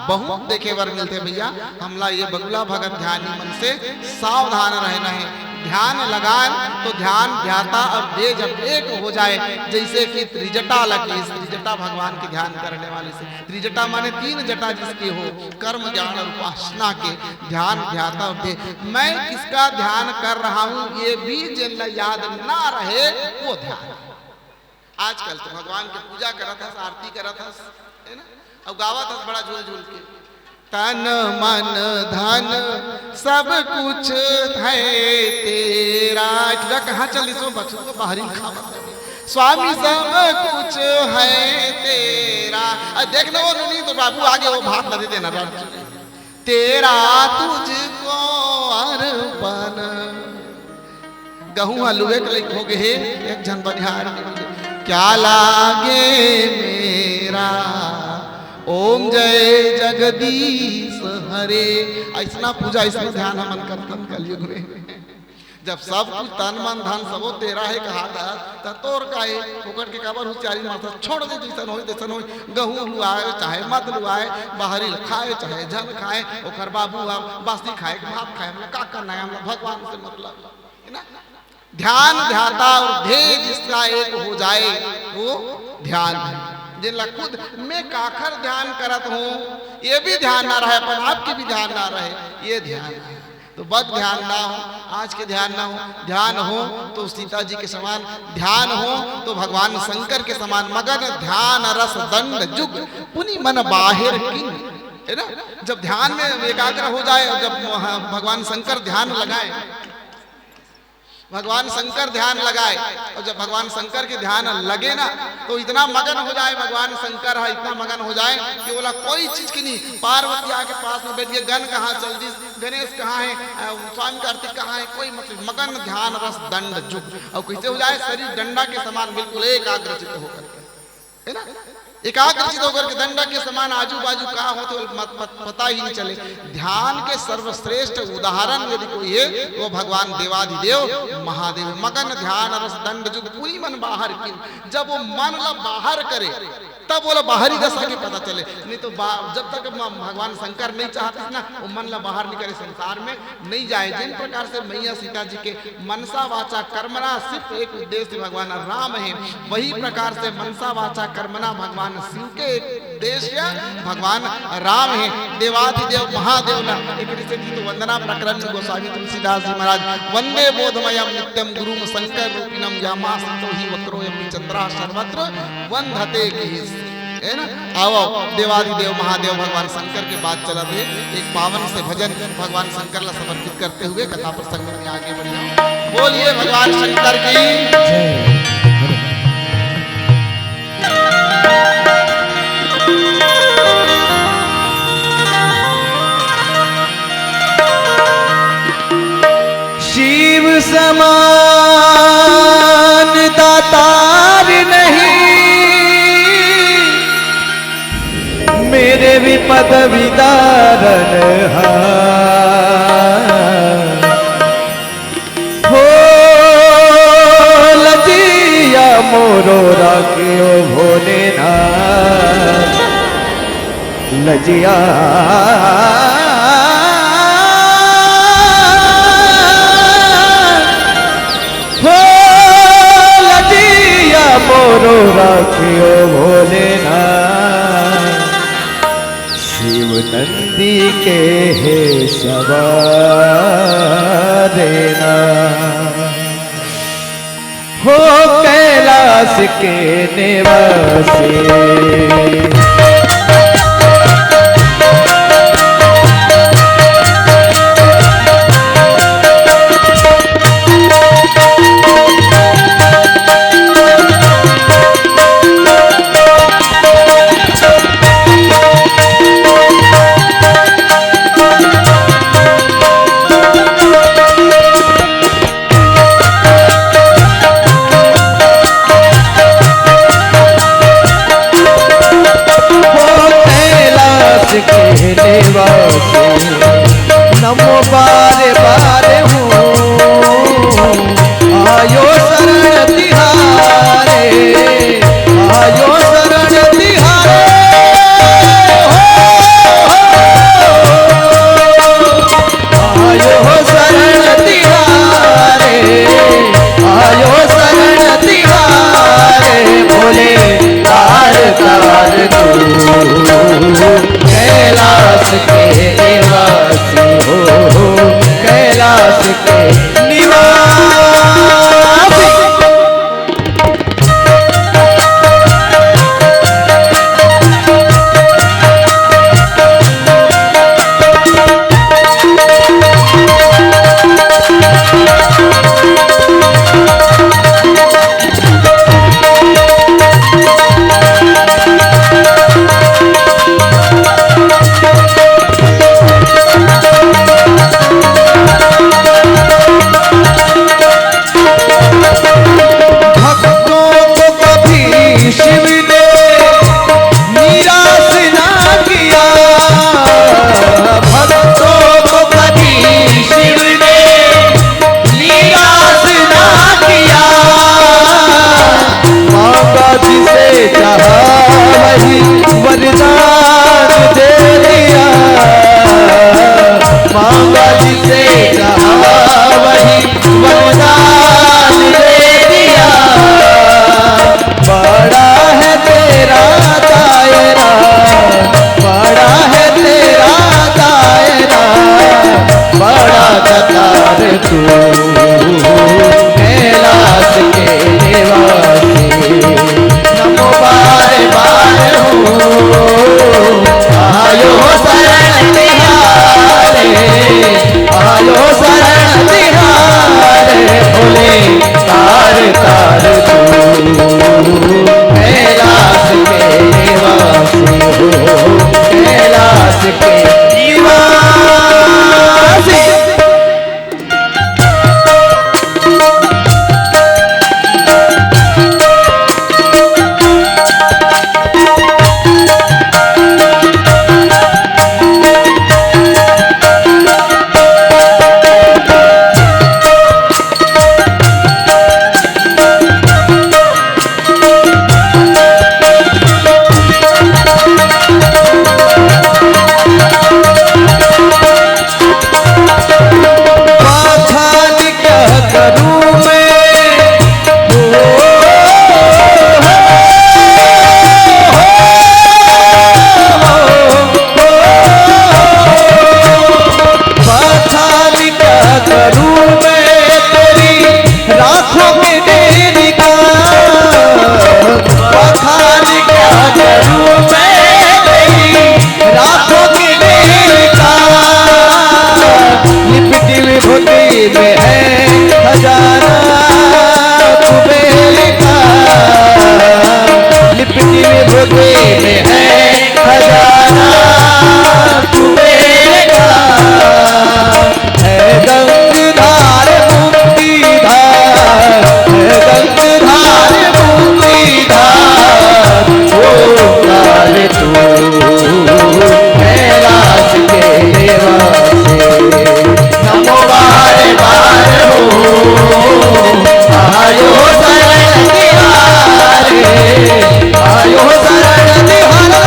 बहुत देखे बर मिलथे भैया। हमला ये बगुला भगत ध्यानी मन से सावधान रहना है। ध्यान लगान तो ध्यान ध्याता और ध्येय जब एक हो जाए, जैसे कि त्रिजटा लगी, त्रिजटा भगवान के ध्यान करने वाले से, त्रिजटा माने तीन जटा जिसके हो, कर्म ज्ञान और उपासना के ध्यान ध्याता और ध्येय। मैं किसका ध्यान कर रहा हूँ ये भी जेन ला याद ना रहे, वो ध्यान। आजकल तो भगवान के पूजा करत हस, आरती करत हस, है ना, अउ गावत हस बड़ा झूल झूल के, तन मन धन सब कुछ है तेरा। एक जगह कहाँ चल इसमें बच्चों को बाहरी खावत है। स्वामी सब कुछ है तेरा। अरे देख ना वो नुनी तो बाबू आगे वो भात न दे देना बाबू। तेरा तुझको अर्पण गहूं ह लुवे के लइक हो गे हे, एक झन बनिहार मिले, "क्या लागे मेरा, ओम जय जगदीश हरे।" अइसना पूजा, अइसना ध्यान हमन करथन कलयुग में। जब सब कुछ तन मन धन सबो तेरा हे कहा था, त तोर का हे? फोकट के काबर होशियारी मारता? छोड़ दे, जइसन होय तइसन होय, गहूं लुवाय चाहे मत लुवाय, बाहरी ल खाय चाहे झन खाय, ओकर बाबू ह बासी खाय के भात खाय, हमला का करना हे? हमला भगवान से मतलब हे ना। ध्यान ध्याता और ध्येय जिसका एक हो जाए, वो ध्यान है। जेन ला खुद मैं काखर ध्यान करत हूँ, ये भी ध्यान ना रहे, अपन आप के भी ध्यान ना रहे, ये ध्यान है। तो बद ध्यान ना हो, आज के ध्यान ना हो, ध्यान हो तो सीता जी के समान, ध्यान हो तो भगवान शंकर के समान। मगन ध्यान रस दंड जुग, पुनि मन बाहिर किंग, है ना। जब ध्यान में एकाग्र हो जाए और जब वहाँ भगवान शंकर ध्यान लगाए, भगवान शंकर ध्यान लगाए, और जब भगवान शंकर के ध्यान लगे ना, तो इतना मगन हो जाए भगवान शंकर है, इतना मगन हो जाए कि बोला कोई चीज की नहीं। पार्वती आके पास में बैठ के, "गन कहाँ चल दिस, गणेश कहाँ है, अ, स्वामी कार्तिक कहाँ है?" कोई मतलब, मगन ध्यान रस दंड जुग। और कैसे हो जाए? शरीर डंडा के समान बिल्कुल एकाग्रचित होकर के, है ना, एकाग्रचित होकर के दंडा के समान आजू बाजू का होथे, मत, पत-, पता ही नहीं चले। ध्यान के सर्वश्रेष्ठ उदाहरण यदि कोई है, वो भगवान देवाधिदेव महादेव। मगन ध्यान रस दंड जुग, पुनि मन बाहर किंग। जब वो मन ला बाहर करे, तब वो ला बाहरी दशा के पता चले। नहीं तो बा-, जब तक म-, भगवान शंकर नहीं चाहते ना, वो मन ला बाहर नहीं करे, संसार में नहीं जाए। जिन प्रकार से मैया सीता जी के मनसा वाचा कर्मणा सिर्फ एक उद्देश्य भगवान राम है, वही प्रकार से मनसा वाचा कर्मणा भगवान शिव के एक उद्देश्य भगवान राम है। देवाधिदेव महादेव ला एक रीते जी तो वंदना प्रकरण में गोस्वामी तुलसीदास जी महाराज, "वंदे बोधमयम नित्यम गुरुम शंकर रूपिणम, यामास्तु ही वक्रोयपि चंद्रा सर्वत्र वंदते" की, है ना। आओ, आओ, देवाधिदेव महादेव भगवान शंकर के बात चलत हे, एक पावन से भजन भगवान शंकर ला समर्पित करते हुए कथा प्रसंग में आगे बढ़िया। बोलिए भगवान शंकर की। शिव समान दातार नहीं, मेरे विपद विदारण हार। हो लजिया मोरो राखियो भोलेनाथ। लजिया हो लजिया मोरो राखियो भोलेनाथ। शिव नंदी के हे सवारेना। हो कैलाश के निवासी। हो कैलाश के निवासी, नमो बारे बारे हूँ। आयो शरण तिहारे, आयो शरण तिहारे। हो, हो, हो। आयो हो शरण तिहारे, आयो शरण तिहारे, भोले तार तार तू। कैलाश के निवासी हो, कैलाश में है खजाना तू मेरा, है गंगधार मुक्तिधार, है गंगधार मुक्तिधार, ओंकार तू है रास के निवासी। नमो बार बार हो, आयो शरण तिहारे, आयो शरण तिहारे,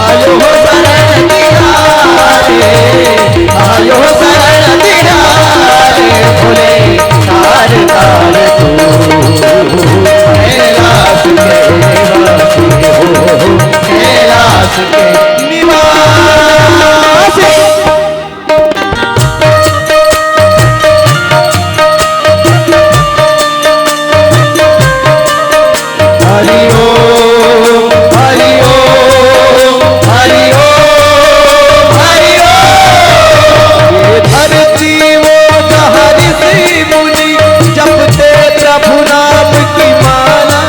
आयो शरण तिहारे, आयो शरण तिहारे। बोले तार तार तू कैलाश के निवासी हो, कैलाश के निवासी। हरि ओम, हरि ओम, हरि ओम, हरि ओम। ये धरती वो जहाँ ऋषि मुनि जपते प्रभु नाम की माला।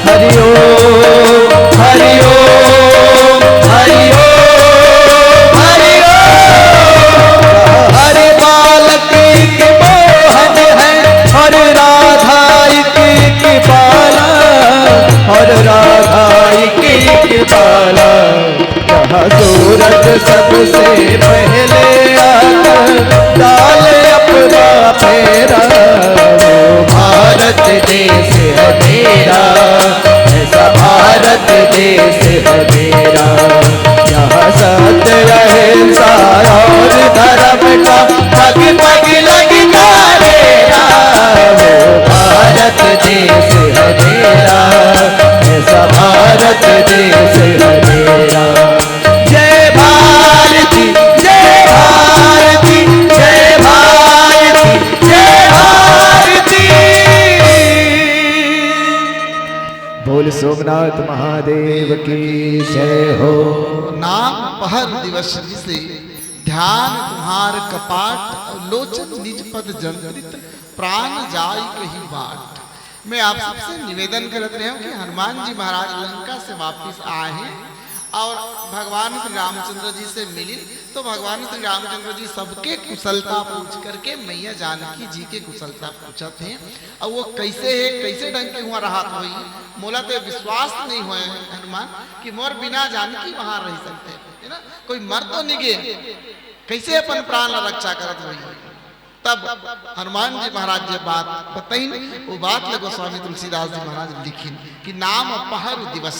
हरि ओम, हरि ओम, हरि ओम, हरि ओम। हर बालक के मोहन है और राधा एक एक बाला, और राधा एक एक बाला। यह सूरत सबसे पहले आकर डाल अपना फेरा। वो भारत देश है मेरा, ऐसा भारत देश है मेरा। यहाँ सत्य अहिंसा और धर्म का पग पग लगता डेरा। वो भारत देश है मेरा, ऐसा भारत देश है मेरा। जय भारती, जय भारती, जय भारती, जय भारती। बोल सोमनाथ महादेव की जय हो। नाम पहर दिवस से ध्यान तुम्हार कपाट, लोचन निज पद जंत्रित, प्राण जाय कही बाट। मैं आप सबसे निवेदन करत रहे हूँ कि हनुमान जी महाराज लंका से वापिस आए हैं और भगवान श्री रामचंद्र जी से मिलिन, तो भगवान श्री रामचंद्र जी सबके कुशलता पूछ करके मैया जानकी जी के कुशलता पूछत हैं। और वो कैसे है, कैसे ढंग के हुआ रहत होई, मोला तो विश्वास नहीं होय हनुमान कि मोर बिना जानकी वहां रह सकते, है ना? कोई मर तो नहीं गए, कैसे अपन प्राण ला रक्षा करत होई? तब हनुमान जी महाराज ये बात बताइन, वो बात ले गोस्वामी तुलसीदास जी महाराज लिखिन कि नाम पहर दिवस।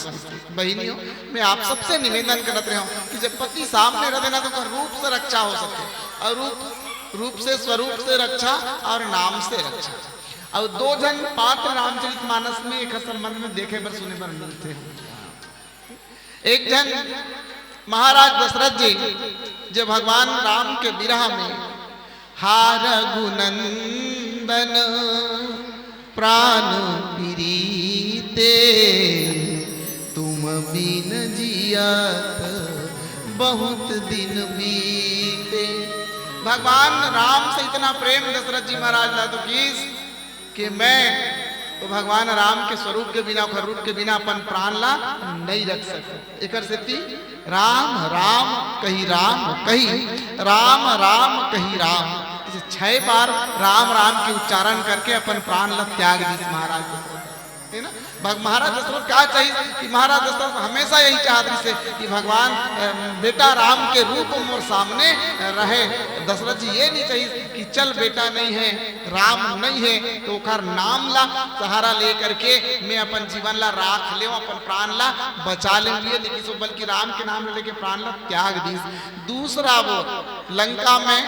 बहनियों, मैं आप सबसे निवेदन करत रहे हूँ कि जब पति सामने रहते ना, तो ओकर रूप से रक्षा हो सके, और रूप, रूप से, स्वरूप से रक्षा और नाम से रक्षा। और दो झन पात्र रामचरित मानस में एक संबंध में देखे बर सुने बर मिलते हैं। एक झन महाराज दशरथ जी जो भगवान राम के विरह में, हा रघुनंदन प्राण प्रीते, तुम बिन जियत बहुत दिन बीते। भगवान राम से इतना प्रेम दशरथ जी महाराज ला तो किस कि मैं तो भगवान राम के स्वरूप के बिना, ओकर रूप के बिना अपन प्राण ला नहीं रख सकूं। एकर सेती राम राम कही राम कही, राम राम कही राम, इसे छह बार राम राम के उच्चारण करके अपन प्राण ला त्याग दीस महाराज दशरथ, है ना? भग-, महाराज दशरथ का चाहिए कि महाराज दशरथ हमेशा यही चाहत रहिसे कि भगवान, अ, बेटा राम के रूप मोर सामने रहे। दशरथ जी ये नहीं चाहिए कि चल बेटा नहीं है, राम नहीं है, तो ओकर नाम ला सहारा लेकर के मैं अपन जीवन ला राख लेव, अपन प्राण ला बचा लेव, ये नहीं किसो, बल्कि राम के नाम लेके प्राण ला त्याग दीस। दूसरा वो लंका में,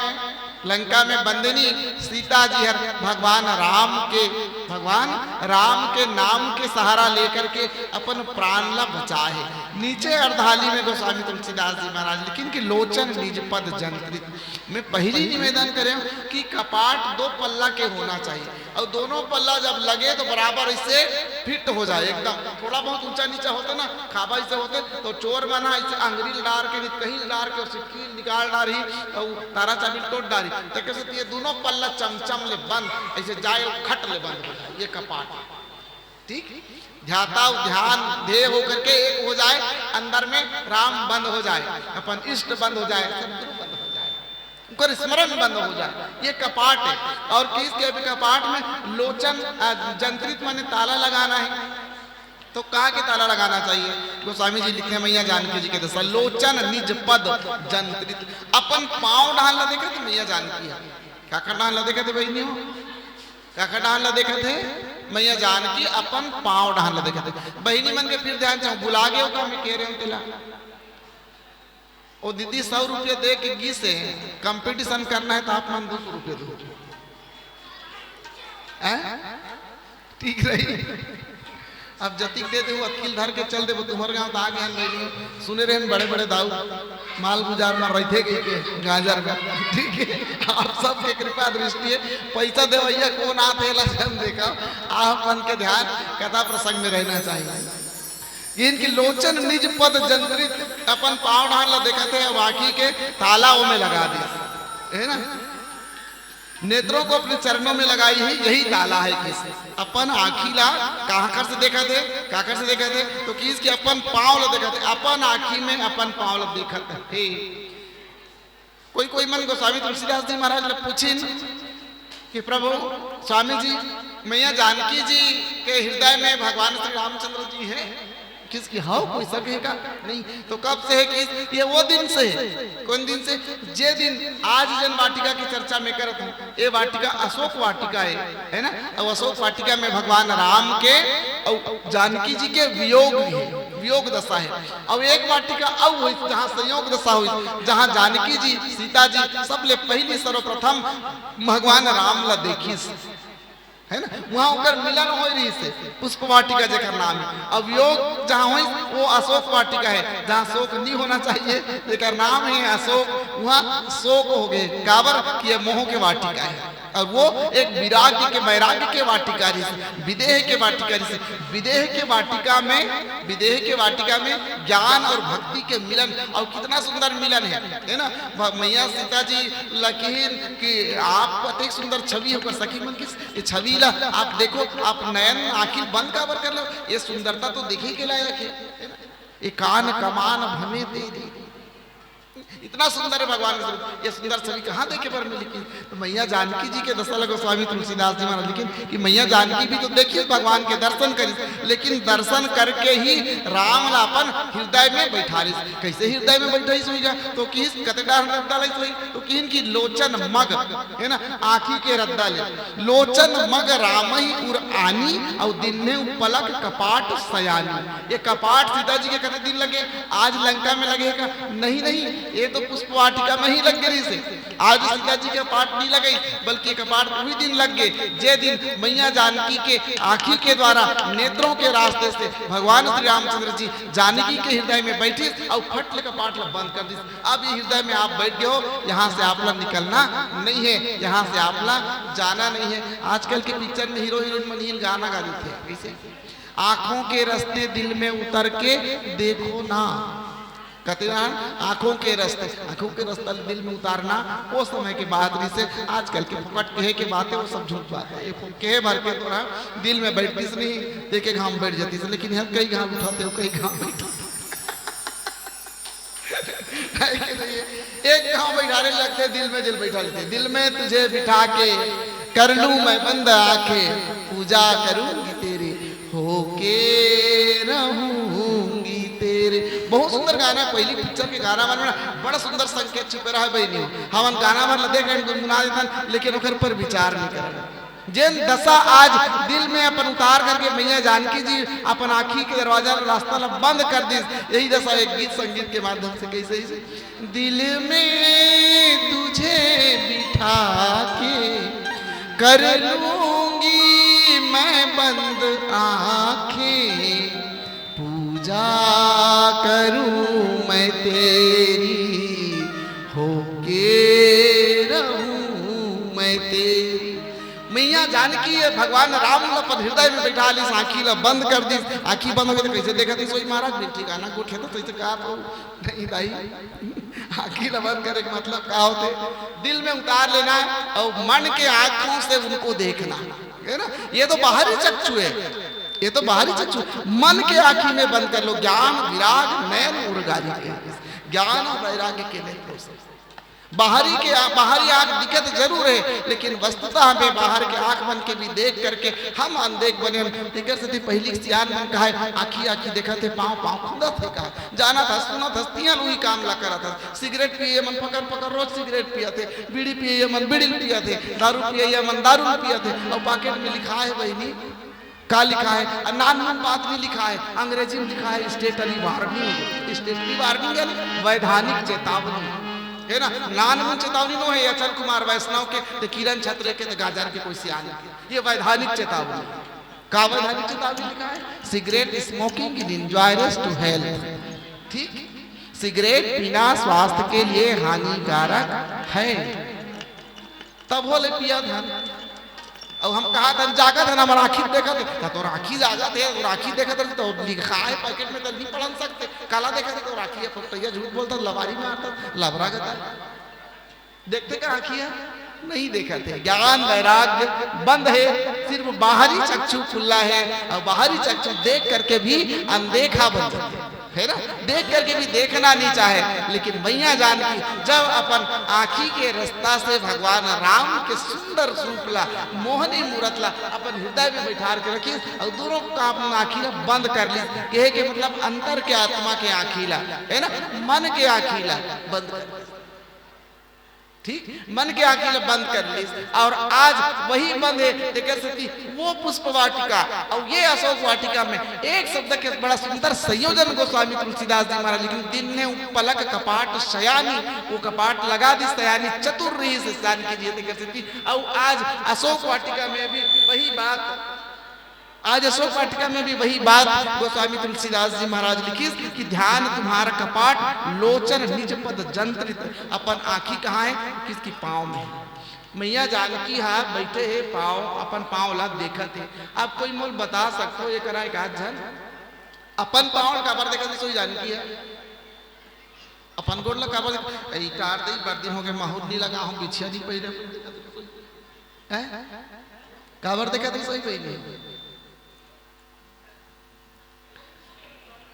लंका में बंदिनी सीता जी हर भगवान राम के, भगवान राम के नाम के सहारा लेकर के अपन प्राण ला बचाए। नीचे अर्धाली में गोस्वामी तुलसीदास जी महाराज लिखिन कि लोचन निज पद जंत्रित। मैं पहली निवेदन करें कि कपाट दो पल्ला के होना चाहिए। अउ दोनों पल्ला जब लगे तो बराबर ऐसे फिट हो जाए एकदम। थोड़ा बहुत ऊंचा नीचा होते ना, खाबा ऐसे होते, तो चोर मन ह ऐसे अंगरी ल डार के, कहीं ल डार के, सिक्की ल निकाल डारही, अउ तारा चाबी ल टोट डारही। तो कैसे ये दोनों पल्ला चमचम ले बंद, ऐसे जाए अउ खट ले बंद हो जाए, ये कपाट। ठीक, ध्याता ध्यान ध्येय होकर के एक हो जाए, अंदर में राम बंद हो जाए, अपन इष्ट बंद हो जाए, शत्रु बंद हो जाए, उनकर स्मरण बंद हो जाए, ये कपाट है। और किस के भी कपाट में लोचन, अ, जंत्रित माने ताला लगाना है। तो कहाँ के ताला लगाना चाहिए? गोस्वामी जी लिखते हैं, मैया जानकी जी के दशा, लोचन निज पद जंत्रित, अपन पाँव डाहन ला देखे तो मैया जानकी है। काकर डाहन ला देखे थे बहिनी हो? काकर डाहन ला देखे थे? मैया जानकी अपन पाँव डाहन ला देखे थे। बहिनी मन के फिर ध्यान चाहूँ, बुला गए हो का मैं कह रहे हूँ तेला? ओ दीदी, सौ रुपया दे के गिस हे, कंपटीशन करना है तो आप मन दो सौ रुपया दो। हैं? ठीक रही। अब जतिक दे दे, वो अतकिल धर के चल देबो। तुम्हर गांव तो आ गए हैं, सुने रहे हैं बड़े बड़े दाऊ माल गुजार में रहिथे कहि के गाजर में। ठीक है, आप सबके कृपा दृष्टि है, पैसा देवैया कौन आत है, एला झन देखा। आप मन के ध्यान कथा प्रसंग में रहना चाहिए। इनकी लोचन निज पद जंत्रित, अपन पाँव डाहन ला देखत है, अब आँखी के ताला ओमे लगा दिस, है ना? नेत्रों को अपने चरणों में लगाई ही, यही ताला है किस। अपन आँखी ला काकर से देखत है, काकर से देखत है, तो किस कि अपन पाँव ला देखत है, अपन आँखी में अपन पाँव ला देखत है। कोई कोई मन गोस्वामी तुलसीदास जी महाराज ला पूछिन कि प्रभु स्वामी जी, मैया जानकी जी के हृदय में भगवान श्री रामचंद्र जी है? किस कि, हाँ, कोई शक है का? नहीं। तो कब से है कि ये वो दिन से है। कौन दिन से? जे दिन आज जन वाटिका की चर्चा में करत हूँ, ये वाटिका अशोक वाटिका है, है ना? और अशोक वाटिका में भगवान राम के और जानकी जी के वियोग है, वियोग दशा है। अब एक वाटिका अउ होइस, जहाँ संयोग दशा होइस, जहाँ जानकी जी, सीता जी सबले पहिली सर्वप्रथम भगवान राम ला देखिस, है ना? वहाँ ओकर मिलन होय रहिस हे, पुष्प वाटिका जेकर नाम है। अब वियोग जहाँ होइस, वो अशोक वाटिका है, जहाँ शोक नहीं होना चाहिए, जेकर नाम है अशोक, वहाँ शोक हो गए। काबर कि ये मोह के वाटिका है। और वो एक विराग्य के, वैराग्य के वाटिका रहिस, विदेह के वाटिका रहिस। विदेह के वाटिका में, विदेह के वाटिका में ज्ञान और भक्ति के मिलन, और कितना सुंदर मिलन है, है ना? भ-, मैया सीता जी ला किहिन कि आप अतेक सुंदर छवि हो, ओकर सखी मन किस, ये छवि ला आप देखो, आप नयन आँखी बंद काबर कर लो, ये सुंदरता तो देखे के लायक है, है ना? ये कान कमान भमे तेरी, इतना सुंदर है भगवान का स्वरूप। ये सुंदर छवि कहाँ देखे बर मिली कि? तो मैया जानकी जी के दशा ला गोस्वामी तुलसीदास जी महाराज लिखिन कि मैया जानकी भी तो देखिस भगवान के, दर्शन करिस, लेकिन दर्शन करके ही राम ला अपन हृदय में बैठारिस। कैसे हृदय में बैठारिस होइगा? तो किस कते डाहन रद्दा लाइस होई? तो किहिन कि लोचन मग, है ना, आँखी के रद्दा ले, लोचन मग रामहि उर आनी, अउ दीन्हेउ पलक कपाट सयानी। ये कपाट सीता जी के कते दिन लगे? आज लंका में लगे का? नहीं, नहीं, ये तो पुष्प वाटिका में ही लग गए से। आज सीता जी के कपाट नहीं लगे, बल्कि कपाट वही दिन लग गए, जे दिन मैया जानकी के आँखी के द्वारा, नेत्रों के रास्ते से भगवान श्री रामचंद्र जी जानकी के हृदय में बैठिस और फट ले कपाट ला बंद कर दिस। अब ये हृदय में आप बैठ गए हो, यहाँ से आप ला निकलना नहीं है, यहाँ से आप ला जाना नहीं है। आजकल के पिक्चर में हीरो हीरोइन मन ही गाना गा देते हैं, कैसे? आँखों के रास्ते दिल में उतर के देखो ना। कते रहन? आँखों के रास्ते, आँखों के रास्ता दिल में उतारना, वो समय के बात रहिसे। आजकल के फोकट कहे के बात है, वो सब झूठ बात है। ये फो-, कहे भर के तोरा दिल में बैठतीस नहीं, देखे घाम बैठ जातीस, लेकिन हम कई घाम उठाते हो, कई घाम बैठते। है कि नहीं? एक घाव बैठाने लगते, दिल में जल बैठा लेते। दिल में तुझे बिठा के कर लूं मैं बंद आंखें, पूजा करूंगी तेरी, होके रहूंगी तेरी। बहुत सुंदर गाना, पहली पिक्चर के गाना मन में बड़ा सुंदर संकेत छुपे रहा है बहिनी। हमन गाना भर ला देख रहे हैं, गुनगुना देथन, लेकिन ओकर पर विचार नहीं करन। जेन दशा आज दिल में अपन उतार करके मैया जानकी जी अपन आँखी के दरवाजा, रास्ता ला बंद कर दिस, यही दशा एक गीत संगीत के माध्यम से कैसे ही दिल में तुझे बिठा के कर लूंगी मैं बंद आंखें, पूजा करूं मैं तेरी, होके रहूं मैं तेरी। मैया जानकी ये भगवान राम ल अपन हृदय में बैठा लिस, आँखी ल बंद कर दिस। आँखी बंद हो गई तो कैसे देखत हे? सोई महाराज भी ठिकाना गोठे तो तैसे कहा तो नहीं दाई, आँखी ल बंद करे के मतलब का होथे? दिल में उतार लेना है और मन के आँखों से उनको देखना, है ना? ये तो बाहरी चक्षु है, ये तो बाहरी चक्षु। मन के आँखी में बंद कर लो, ज्ञान विराग नैन उरगारी के, ज्ञान और वैराग्य के नैन। बाहरी के, बाहरी आँख दिखत जरूर है, लेकिन वस्तुतः हमें बाहर के आँख मन के भी देख करके हम अनदेख बने हन। एकर सेती पहिली के सियान मन कहे, "आँखी, आँखी देखत हे, पाँव, पाँव खुंदत हे," कहा। जानत हस, सुनत हस, तिहाँ ल उही काम ला करत हस। सिगरेट पिए मन पकर, पकर रोज सिगरेट पियत हे, बीड़ी पिए मन बीड़ी ल पियत हे, दारू पिए मन दारू ल पियत हे, अउ पाकेट में लिखाय हे बहिनी, का लिखाय हे? अउ नानमुन बात नइ लिखाय हे, अंग्रेजी में लिखाय हे statutory warning। Statutory warning यानी वैधानिक चेतावनी, है ना? नानमुन चेतावनी नो हे अचल कुमार वैष्णव के, ते किरण छत्रे के, ते गाजर के, कोई सियान के। ये वैधानिक चेतावनी। का वैधानिक चेतावनी लिखाय हे? Cigarette smoking is injurious to health। ठीक, सिगरेट पीना स्वास्थ्य के लिए हानिकारक है। तभो ले पियत हन। अउ हम कहत हन, जागत हन, हमर आँखी देखत हे। त तोर आँखी जागत हे, तोर आँखी देखत हे, त लिखाय हे पाकेट में, त नइ पढ़न सकते। काला देखत हे तोर आँखी हे, फोकटइया झूठ बोलत हे, लबारी मारत हे, लबरा गता हे। देखथे का आँखी हे? नइ देखत हे। ज्ञान वैराग्य बंद हे, सिर्फ बाहरी चक्षु खुला हे, अउ बाहरी चक्षु देख करके भी अनदेखा बन जाथे। है ना? देख करके भी देखना नइ चाहे, लेकिन मइया जानकी जब अपन आँखी के रस्ता से भगवान राम के सुंदर रूप ला, मोहनी मूरत ला अपन हृदय में बैठार के रखिस अउ दूनों का अपन आँखी ला बंद कर लिस, कहे के मतलब अंतर के आत्मा के आँखी ला, है ना, मन के आँखी ला बंद कर लिस। ठीक, मन के आँखी ला बंद कर लिस, अउ आज वही बंद हे। तेकर सेती वो पुष्प वाटिका अउ ये अशोक वाटिका में एक शब्द के बड़ा सुंदर संयोजन गोस्वामी तुलसीदास जी महाराज लिखिन, "दिन्हेउ पलक कपाट शयानी", वो कपाट लगा दिस शयानी, चतुर रहिस जानकी जी। तेकर सेती अउ आज अशोक वाटिका में भी वही बात आज अशोक वाटिका में भी वही बात गोस्वामी तुलसीदास जी महाराज लिखिस कि ध्यान तुम्हारा कपाट, लोचन निज पद जंत्रित। अपन आँखी कहाँ हे? किसकी? पाँव में। मइया जानकी हा बइठे हे, पाँव, अपन पाँव ला देखत हे। अब कोई मोला बता सकथो, ये करा एक आध झन अपन पाँव ला काबर देखत हे? सोई जानकी हा अपन गोड़ ला काबर देख-, ए, टार दे, बड़ दिन हो गए, माहुर नइ लगा हूँ, बिछिया नइ पहिरे। हैं? काबर देखत हे? सोई पहिरे।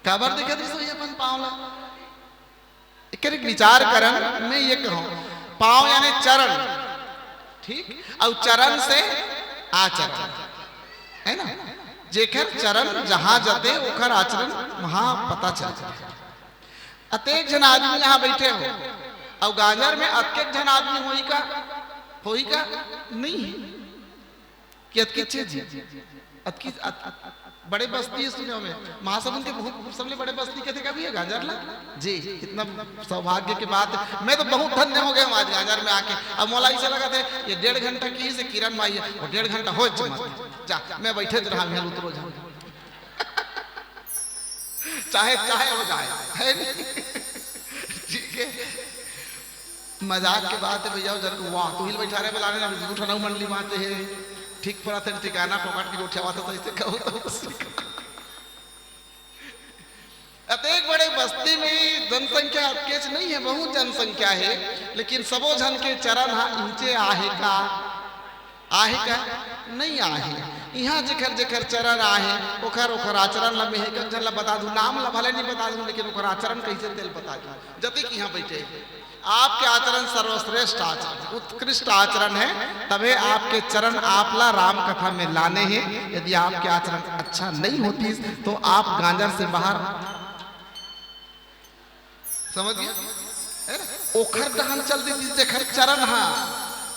काबर देखत हे सोई अपन पाँव ला? एकर एक विचार करन, मैं ये कहूँ, पाँव यानी चरण, ठीक, अउ चरण से आचरण, है ना? जेकर चरण जहाँ जते, ओकर आचरण वहाँ पता चलथे। अतेक झन आदमी यहाँ बइठे हो, अउ गांजर में अतेक झन आदमी होही का? होही का? नइ हे। कि अतकी चीज, अतकी, अत-, बड़े बस्ती हे सुने में, महासमुंद के बहुत, सबले बड़े बस्ती कथे का भइया गांजर ला? जी, कितना सौभाग्य के बात हे। मैं तो बहुत धन्य हो गया हूँ आज गांजर में आके। अब मोला ऐसे लगा थे, ये डेढ़ घंटा की से किरण माई हे, वो डेढ़ घंटा हो जमा। जा, मैं बैठे तो रहा, मैं उतरो जा। चाहे, चाहे हो जाए, है नहीं? ठीक है। मजाक के बात हे भइया, जरूर वाह, तू ही बैठा रहे, बुलाने ना, दू ठन अउ मंडली बात हे, ठीक पर आथे ठिकाना, फोकट के गोठियावा था, तो ऐसे कहो तो। अतेक बड़े बस्ती में जनसंख्या अतकेच नइ हे, बहुत जनसंख्या हे, लेकिन सबो झन के चरण हा इहिंचे आहे का? आहे का? नइ आहे। इहाँ जेकर जेकर चरण आहे, ओकर ओकर आचरण ला मैं एक झन ला बता दूँ, नाम ला भले नइ बता दूँ, लेकिन ओकर आचरण कैसे तेल बता दूँ। जतिक इहाँ बइठे, आपके आचरण सर्वश्रेष्ठ आचरण, उत्कृष्ट आचरण हे, तभे आपके चरण आप ला राम कथा में लाने हे। यदि आपके आचरण अच्छा नइ होतिस, तो आप गांजर से बाहर समझ गया? है ना? ओखर डहन चल देतिस, जेखर चरण हा,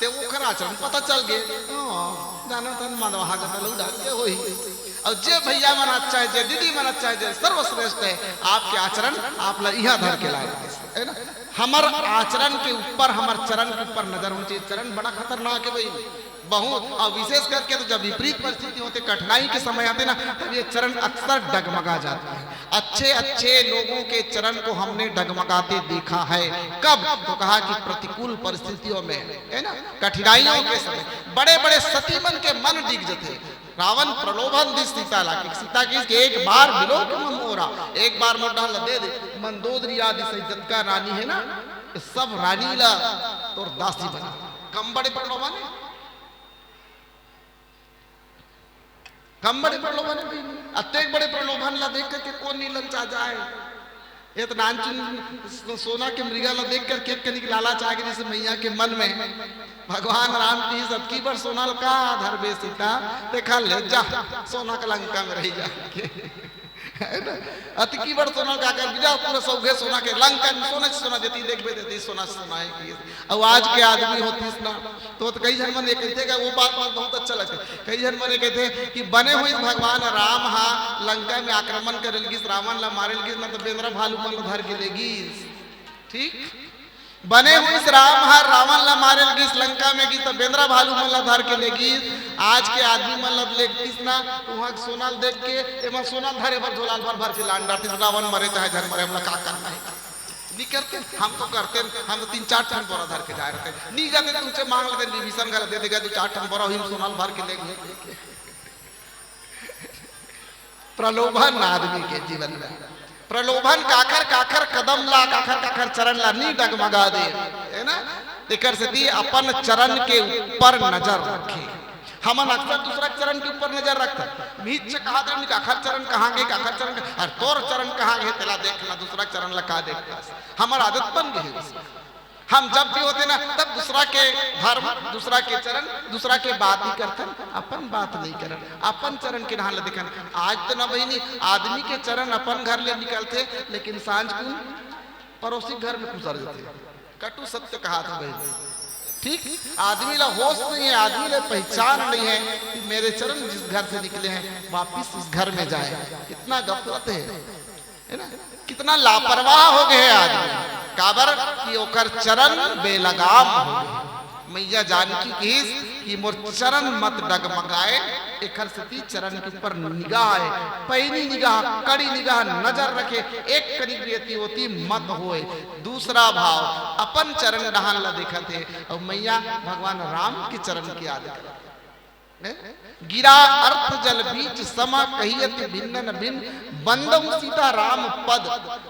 ते ओखर आचरण पता चल गे। हाँ, जानो तन मदवा हा गता लौड़ा के होही। अउ जे भइया मन अच्छा हे, जे दीदी मन अच्छा हे, जे सर्वश्रेष्ठ हे, आपके आचरण आप ला इहाँ धर के लाए, है ना? हमर आचरण के ऊपर, हमर चरण के ऊपर नजर होना चाहिए। चरण बड़ा खतरनाक हे भाई। बहुत, और विशेष करके तो जब विपरीत परिस्थिति होते, कठिनाई के समय आते ना, तब ये चरण अक्सर डगमगा जाते हैं। अच्छे अच्छे लोगों के चरण को हमने डगमगाते देखा है। कब? तो कहा कि प्रतिकूल परिस्थितियों में, है ना, कठिनाइयों के समय बड़े बड़े सतीमन के मन डिग जथे। रावण प्रलोभन दिस सीता ला कि सीता की कि एक बार बिलो के मन मोरा, एक बार मोटा ला दे दे। मंदोदरी आदि से जतका रानी है ना, सब रानी ला तोर दासी बना। कम बड़े प्रलोभन है, कम बड़े प्रलोभन है। अतेक बड़े प्रलोभन ला देख करके कौन नहीं ललचा जाए? ये तो नानचुन सो-, सोना के मृगा ला देख करके कनिक लालच आ गई जैसे मैया के मन में। भगवान राम की सतकी बर सोना ल का धरबे सीता, देखा ले जा, सोना का लंका में रही जा। है ना? अतकी बड़ सोना का कर बिना पूरा सौघे सोना के लंका में सोना से सोना देती, देखबे देती, सोना से सोना है कि। अब आज के आदमी होतीस ना, तो, तो कई झन मन ये कहते हैं कि वो बात, बात बहुत अच्छा लगता है। कई झन मन ये कहते हैं कि बने हुई भगवान राम हा लंका में आक्रमण करे लगिस, रावण ला मारे लगिस ना, तो बेंदरा भालू मन ला धर के लेगिस। ठीक, बने हुई राम हा रावण ला मारे लगिस लंका में गिस, तो बेंदरा भालू मन ला धर के लेगिस। आज के आदमी मन ला लेगतिस ना, तो वहां सोना ल देख के, एमा सोना धरे बर झोला ल भर भर के लान डारतिस। रावण मरे चाहे झन मरे, हमला का करना है? नहीं करते, हम तो करते, हम तो तीन चार ठन बोरा धर के जाए रहते। नहीं जाते, तुमसे मांग लेते, विभीषण घर दे देगा, दो चार ठन बोरा, वही में सोना ल भर के ले गए। प्रलोभन आदमी के जीवन में, प्रलोभन काखर काखर कदम ला, काखर काखर चरण ला नी डगमगा दे, है ना? एकर सेती अपन चरण के ऊपर नजर रखे। हमन अक्सर दूसरा के चरण के ऊपर नजर रखथन। मीच कहा दे, काखर चरण कहाँ गे, काखर चरण कहाँ, अरे तोर चरण कहाँ गे, तेला देख ना, दूसरा के चरण ला का देखथस? हमर आदत बन गई है। हम जब भी होते ना, तब दूसरा के धर्म, दूसरा के चरण, दूसरा के बात ही करथन, अपन बात नहीं करन, अपन चरण के नहान ल देखन। आज तो ना बहिनी, आदमी के चरण अपन घर ले निकलथे, लेकिन सांझ कुन पड़ोसी घर में खुसर जाथे। कटु सत्य कहा था बहिनी। ठीक, आदमी ला होश नहीं है, आदमी ला पहचान नहीं है कि मेरे चरण जिस घर से निकले हैं, वापिस उस घर में जाए। कितना गफलत है, है ना? कितना लापरवाह हो गए हे आदमी, काबर कि ओकर चरण बेलगाम हो गए। मैया जानकी किहिस कि मोर चरण मत डगमगाए, एखर सेती चरण के ऊपर निगाह है, पैनी निगाह, कड़ी निगाह, नजर रखे, एक कनिक भी एती ओती मत होए। दूसरा भाव, अपन चरण डहान ला देखत हे, अउ मैया भगवान राम के चरण के याद करत हे। गिरा अर्थ जल बीच सम कहियत भिन्न न भिन्न, बंदम सीता राम पद।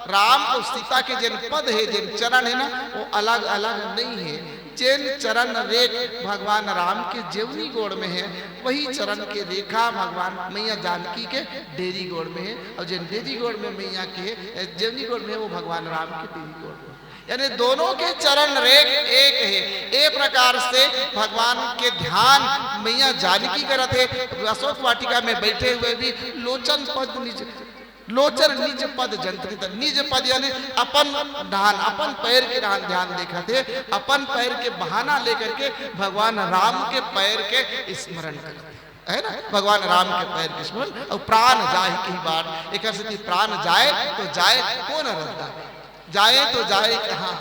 राम अउ सीता के जेन पद हे, जेन चरण हे ना, वो अलग-अलग नहीं हे। जेन चरण रेख भगवान राम के जेवनी गोड़ में हे, वही चरण के रेखा भगवान मैया जानकी के डेरी गोड़ में हे, अउ जेन डेरी गोड़ में मैया के, जेवनी गोड़ में हे, वो भगवान राम के डेरी गोड़ में हे। यानी दोनों के चरण रेख एक हे। ए प्रकार से भगवान के ध्यान मैया जानकी करत हे। अशोक वाटिका में बैठे हुए भी लोचन पद निज, लोचन निज पद जंत्रित, निज पद यानी अपन डहान, अपन पैर के डहान ध्यान देखत हे, अपन पैर के बहाना लेकर के भगवान राम के पैर के स्मरण करत हे, है ना? भगवान राम के पैर के स्मरण। अउ प्राण जाहि कहि बार, एकर सेती प्राण जाए तो जाए कोन रद्दा, जाए तो जाए कहाँ?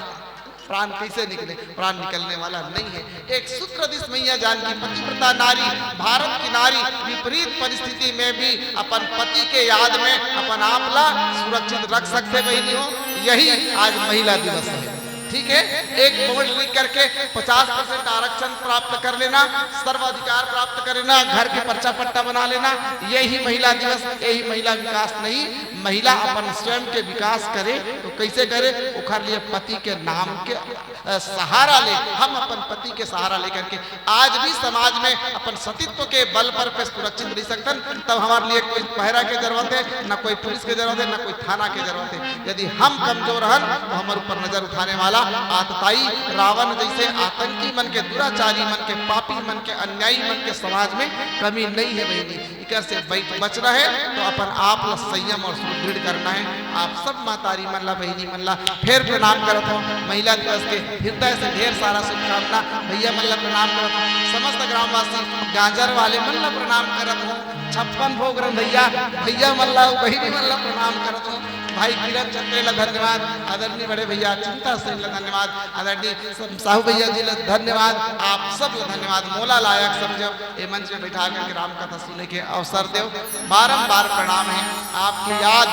प्राण कैसे निकले? प्राण निकलने वाला नहीं है। एक सूत्र दिस मैया जानकी, पतिव्रता नारी, भारत की नारी विपरीत परिस्थिति में भी अपन पति के याद में अपन आप ला सुरक्षित रख सकते बहिनी हो। यही आज महिला दिवस है। ठीक है, एक वोट लिख करके पचास परसेंट आरक्षण प्राप्त कर लेना, सर्वाधिकार प्राप्त कर लेना, घर के पर्चा पट्टा बना लेना। यही महिला दिवस, यही महिला विकास नहीं। महिला अपन स्वयं के विकास करे तो कैसे करे? ओखर लिए पति के नाम के, अ, सहारा ले। हम अपन पति के सहारा लेकर के आज भी समाज में अपन सतीत्व के बल पर पे सुरक्षित रह सकथन। तब हमारे लिए कोई पहरा के जरूरत है, ना कोई पुलिस के जरूरत है, ना कोई थाना के जरूरत है। यदि हम कमजोर हन तो हमारे ऊपर नजर उठाने वाला आतताई रावण जैसे आतंकी मन के, दुराचारी मन के, पापी मन के, अन्यायी मन के समाज में कमी नहीं है बहिनी। एकर से बच, बचना है तो अपन आप ला संयम और सुदृढ़ करना है। आप सब महतारी मन ला, बहिनी मन ला फेर प्रणाम करत हूँ। महिला दिवस के हृदय से ढेर सारा शुभकामना। भैया मन ला प्रणाम करत हूँ। समस्त ग्रामवासी गाजर वाले मन ला प्रणाम करत हूँ। छप्पन भोग रंधैया भैया मन ला, बहिनी मन ला प्रणाम करत हूँ। भाई किरण चंद्रे ला धन्यवाद, आदरणीय बड़े भैया चिंता सेन ला धन्यवाद, आदरणीय साहू भैया जी ला धन्यवाद, आप सब ला धन्यवाद। मोला लायक समझव, ए मंच में बैठा करके राम कथा सुने के अवसर देव। बारंबार प्रणाम हे, आपके याद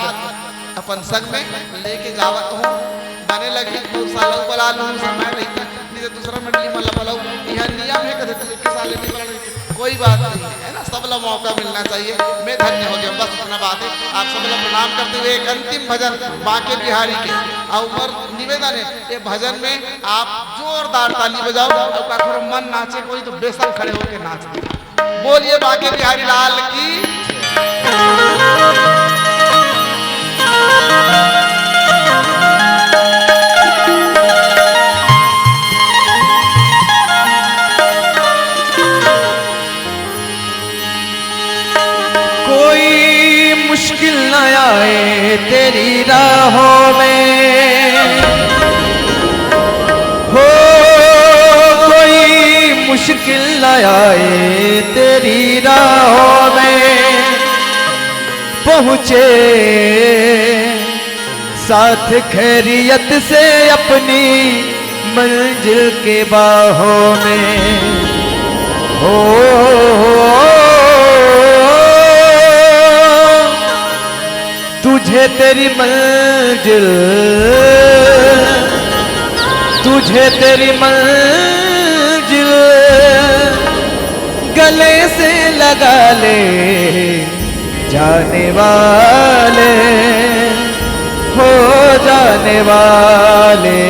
अपन संग में लेके जावत हूँ। बने लगी तो सालों बला लूँ, समय रहिथे, नहीं तो दूसरा मंडली मन ला बलाऊ। यह नियम है, कदे तुम इक्कीस साल नहीं बला, कोई बात नहीं है ना, सब ला मौका मिलना चाहिए। मैं धन्य हो गया, बस इतना बात है। आप सब ला प्रणाम करते हुए एक अंतिम भजन बांके बिहारी के, और मोर निवेदन है, ये भजन में आप जोरदार ताली बजाओ, और काखरो मन नाचे कोई तो बेशक खड़े होके नाच दे। बोलिए बांके बिहारी लाल की। कोई मुश्किल न आए तेरी राहों में, हो कोई मुश्किल न आए तेरी राहों में, पहुँचे साथ खैरियत से अपनी मंजिल के बाहों में। हो तुझे तेरी मंजिल, तुझे तेरी मंजिल गले से लगा ले जाने वाले, हो जाने वाले,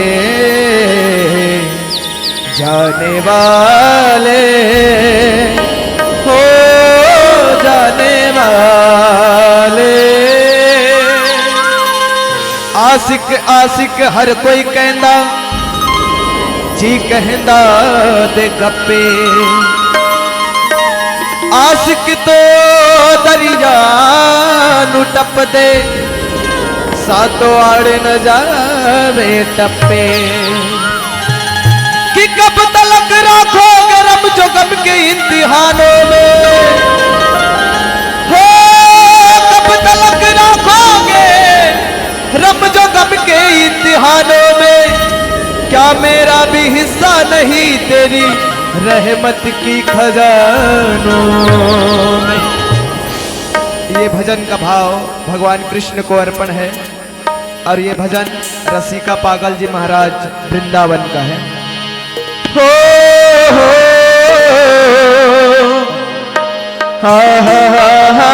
जाने वाले, हो जाने वाले। आशिक आशिक हर कोई कहंदा, जी कहंदा दे गप्पे। आशिक तो दरिया नू टपदे, सातों आड़े न जावे टप्पे। कि कब तलक राखोगे रब जो गम के इम्तिहानों में, हो कब तलक राखोगे रब जो गम के इम्तिहानों में, क्या मेरा भी हिस्सा नहीं तेरी रहमत की खजानों में। ये भजन का भाव भगवान कृष्ण को अर्पण है और ये भजन रसिका पागल जी महाराज वृंदावन का है। हो, हो, हा, हा, हा, हा।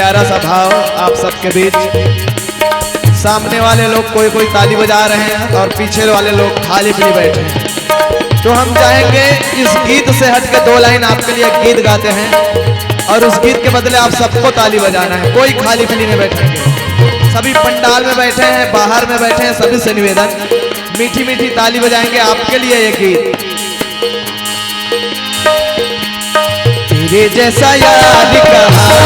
प्यारा सा भाव आप सबके बीच। सामने वाले लोग कोई कोई ताली बजा रहे हैं और पीछे वाले लोग खाली पीली बैठे हैं। तो हम चाहेंगे इस गीत से हट के दो लाइन आपके लिए गीत गाते हैं और उस गीत के बदले आप सबको ताली बजाना है, कोई खाली पीली नहीं बैठेंगे। सभी पंडाल में बैठे हैं, बाहर में बैठे हैं, सभी से निवेदन, मीठी मीठी ताली बजाएंगे आपके लिए ये गीत। तेरे जैसा यार कहाँ,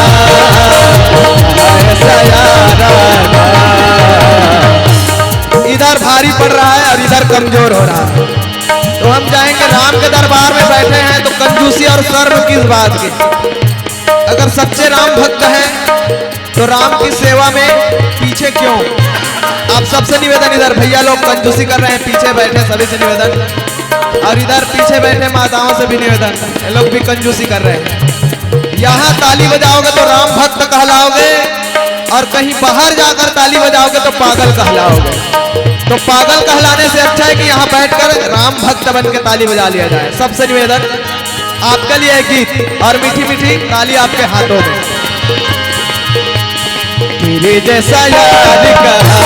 ऐसा यार आना। इधर भारी पड़ रहा है और इधर कमजोर हो रहा है। तो हम चाहेंगे, राम के दरबार में बैठे हैं तो कंजूसी और शर्म किस बात की? अगर सच्चे राम भक्त हैं तो राम की सेवा में पीछे क्यों? आप सबसे निवेदन, इधर भैया लोग कंजूसी कर रहे हैं, पीछे बैठे सभी से निवेदन, और इधर पीछे बैठे माताओं से भी निवेदन, ये लोग भी कंजूसी कर रहे हैं। यहाँ ताली बजाओगे तो राम भक्त कहलाओगे, और कहीं बाहर जाकर ताली बजाओगे तो पागल कहलाओगे। तो पागल कहलाने से अच्छा है कि यहाँ बैठकर राम भक्त बन के ताली बजा लिया जाए। सबसे निवेदन, आपके लिए एक गीत और मीठी मीठी ताली आपके हाथों में। तेरे जैसा यार कहाँ,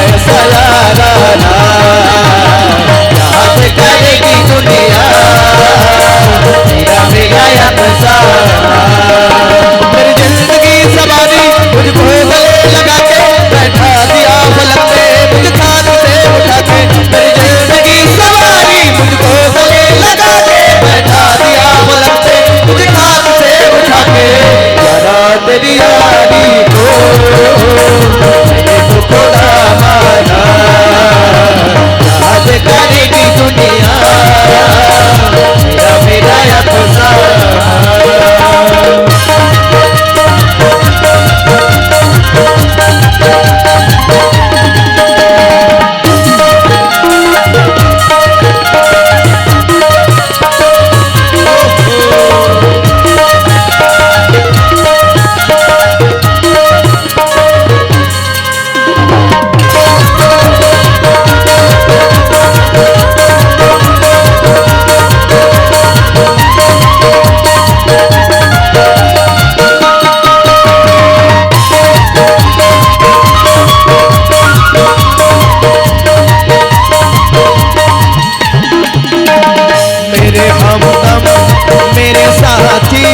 ऐसा यार आना, याद करेगी दुनिया, तेरा मेरा अफसाना। मेरी जिंदगी सवारी मुझको गले लगा के, बैठा दिया पलंग पे मुझे खाक से उठा के। मेरी जिंदगी सवारी मुझको गले लगा के, बैठा दिया पलंग पे मुझे खाक से उठा के। यारा तेरी यारी को मैंने तो खुदा माना, याद करेगी दुनिया, मेरा मेरा अफसाना। मेरे हमदम, मेरे साथी,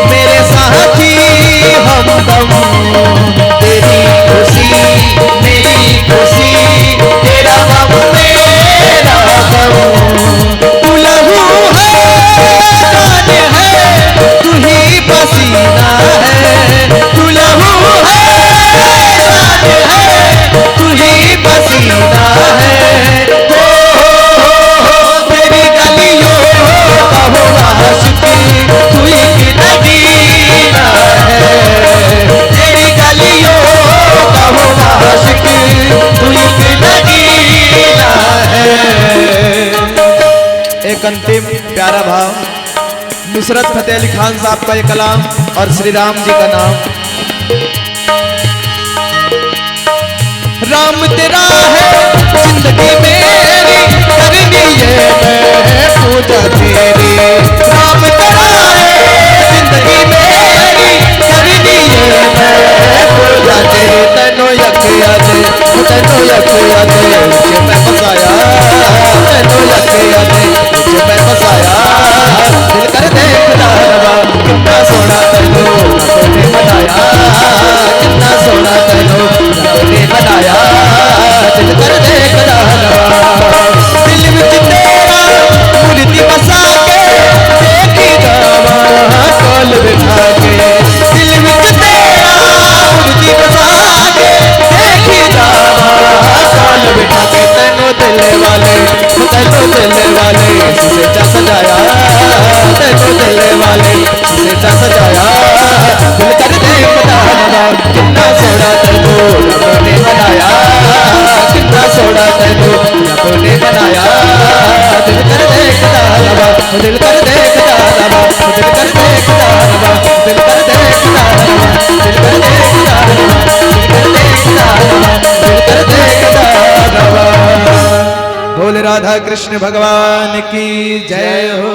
मेरे साथी हमदम, तेरी खुशी मेरी खुशी, तेरा गम मेरा गम। तू लहू है, जान है, तू ही पसीना है। तू लहू है, जान है, तू ही पसीना है। हो, हो, हो, हो, तेरी गलियों का हूँ आशिक, तू एक नगीना है। तेरी गलियों का हूँ आशिक, तू एक नगीना है। एक अंतिम प्यारा भाव, नुसरत फतेह अली खान साहब का ये कलाम और श्री राम जी का नाम। राम तेरा है जिंदगी मेरी, करनी ये मैं पूजा तेरी। राम तेरा है जिंदगी मेरी, करनी ये मैं पूजा तेरी। तैनू यक याद, तैनू यक याद, तुझे मैं बसाया। तैनू यक याद, तुझे मैं बसाया। दिल कर देखदा रवा, कितना सोहना तैनू रब ने बनाया। कितना सोहना तैनू रब ने बनाया। दिल कर देखदा रवा, दिल विच तेरा मूर्ति बसा के, देखी जावा कोल बिठा के। दिल विच तेरा मूर्ति बसा के, देखी जावा कोल बिठा के। तैनू दिल वाले, तैनू दिल वाले शीशे च सजाया। तैनू दिल वाले शीशे च सजाया। दिल कर देखदा रवा, कितना सोहना तैनू रब ने बनाया। कितना सोहना तैनू रब ने बनाया। दिल कर देखदा रवा, दिल कर देखदा रवा, दिल कर देखदा रवा, दिल कर देखदा रवा, दिल कर देखदा रवा, दिल कर देखदा रवा, दिल कर देखदा रवा। बोल राधा कृष्ण भगवान की जय हो।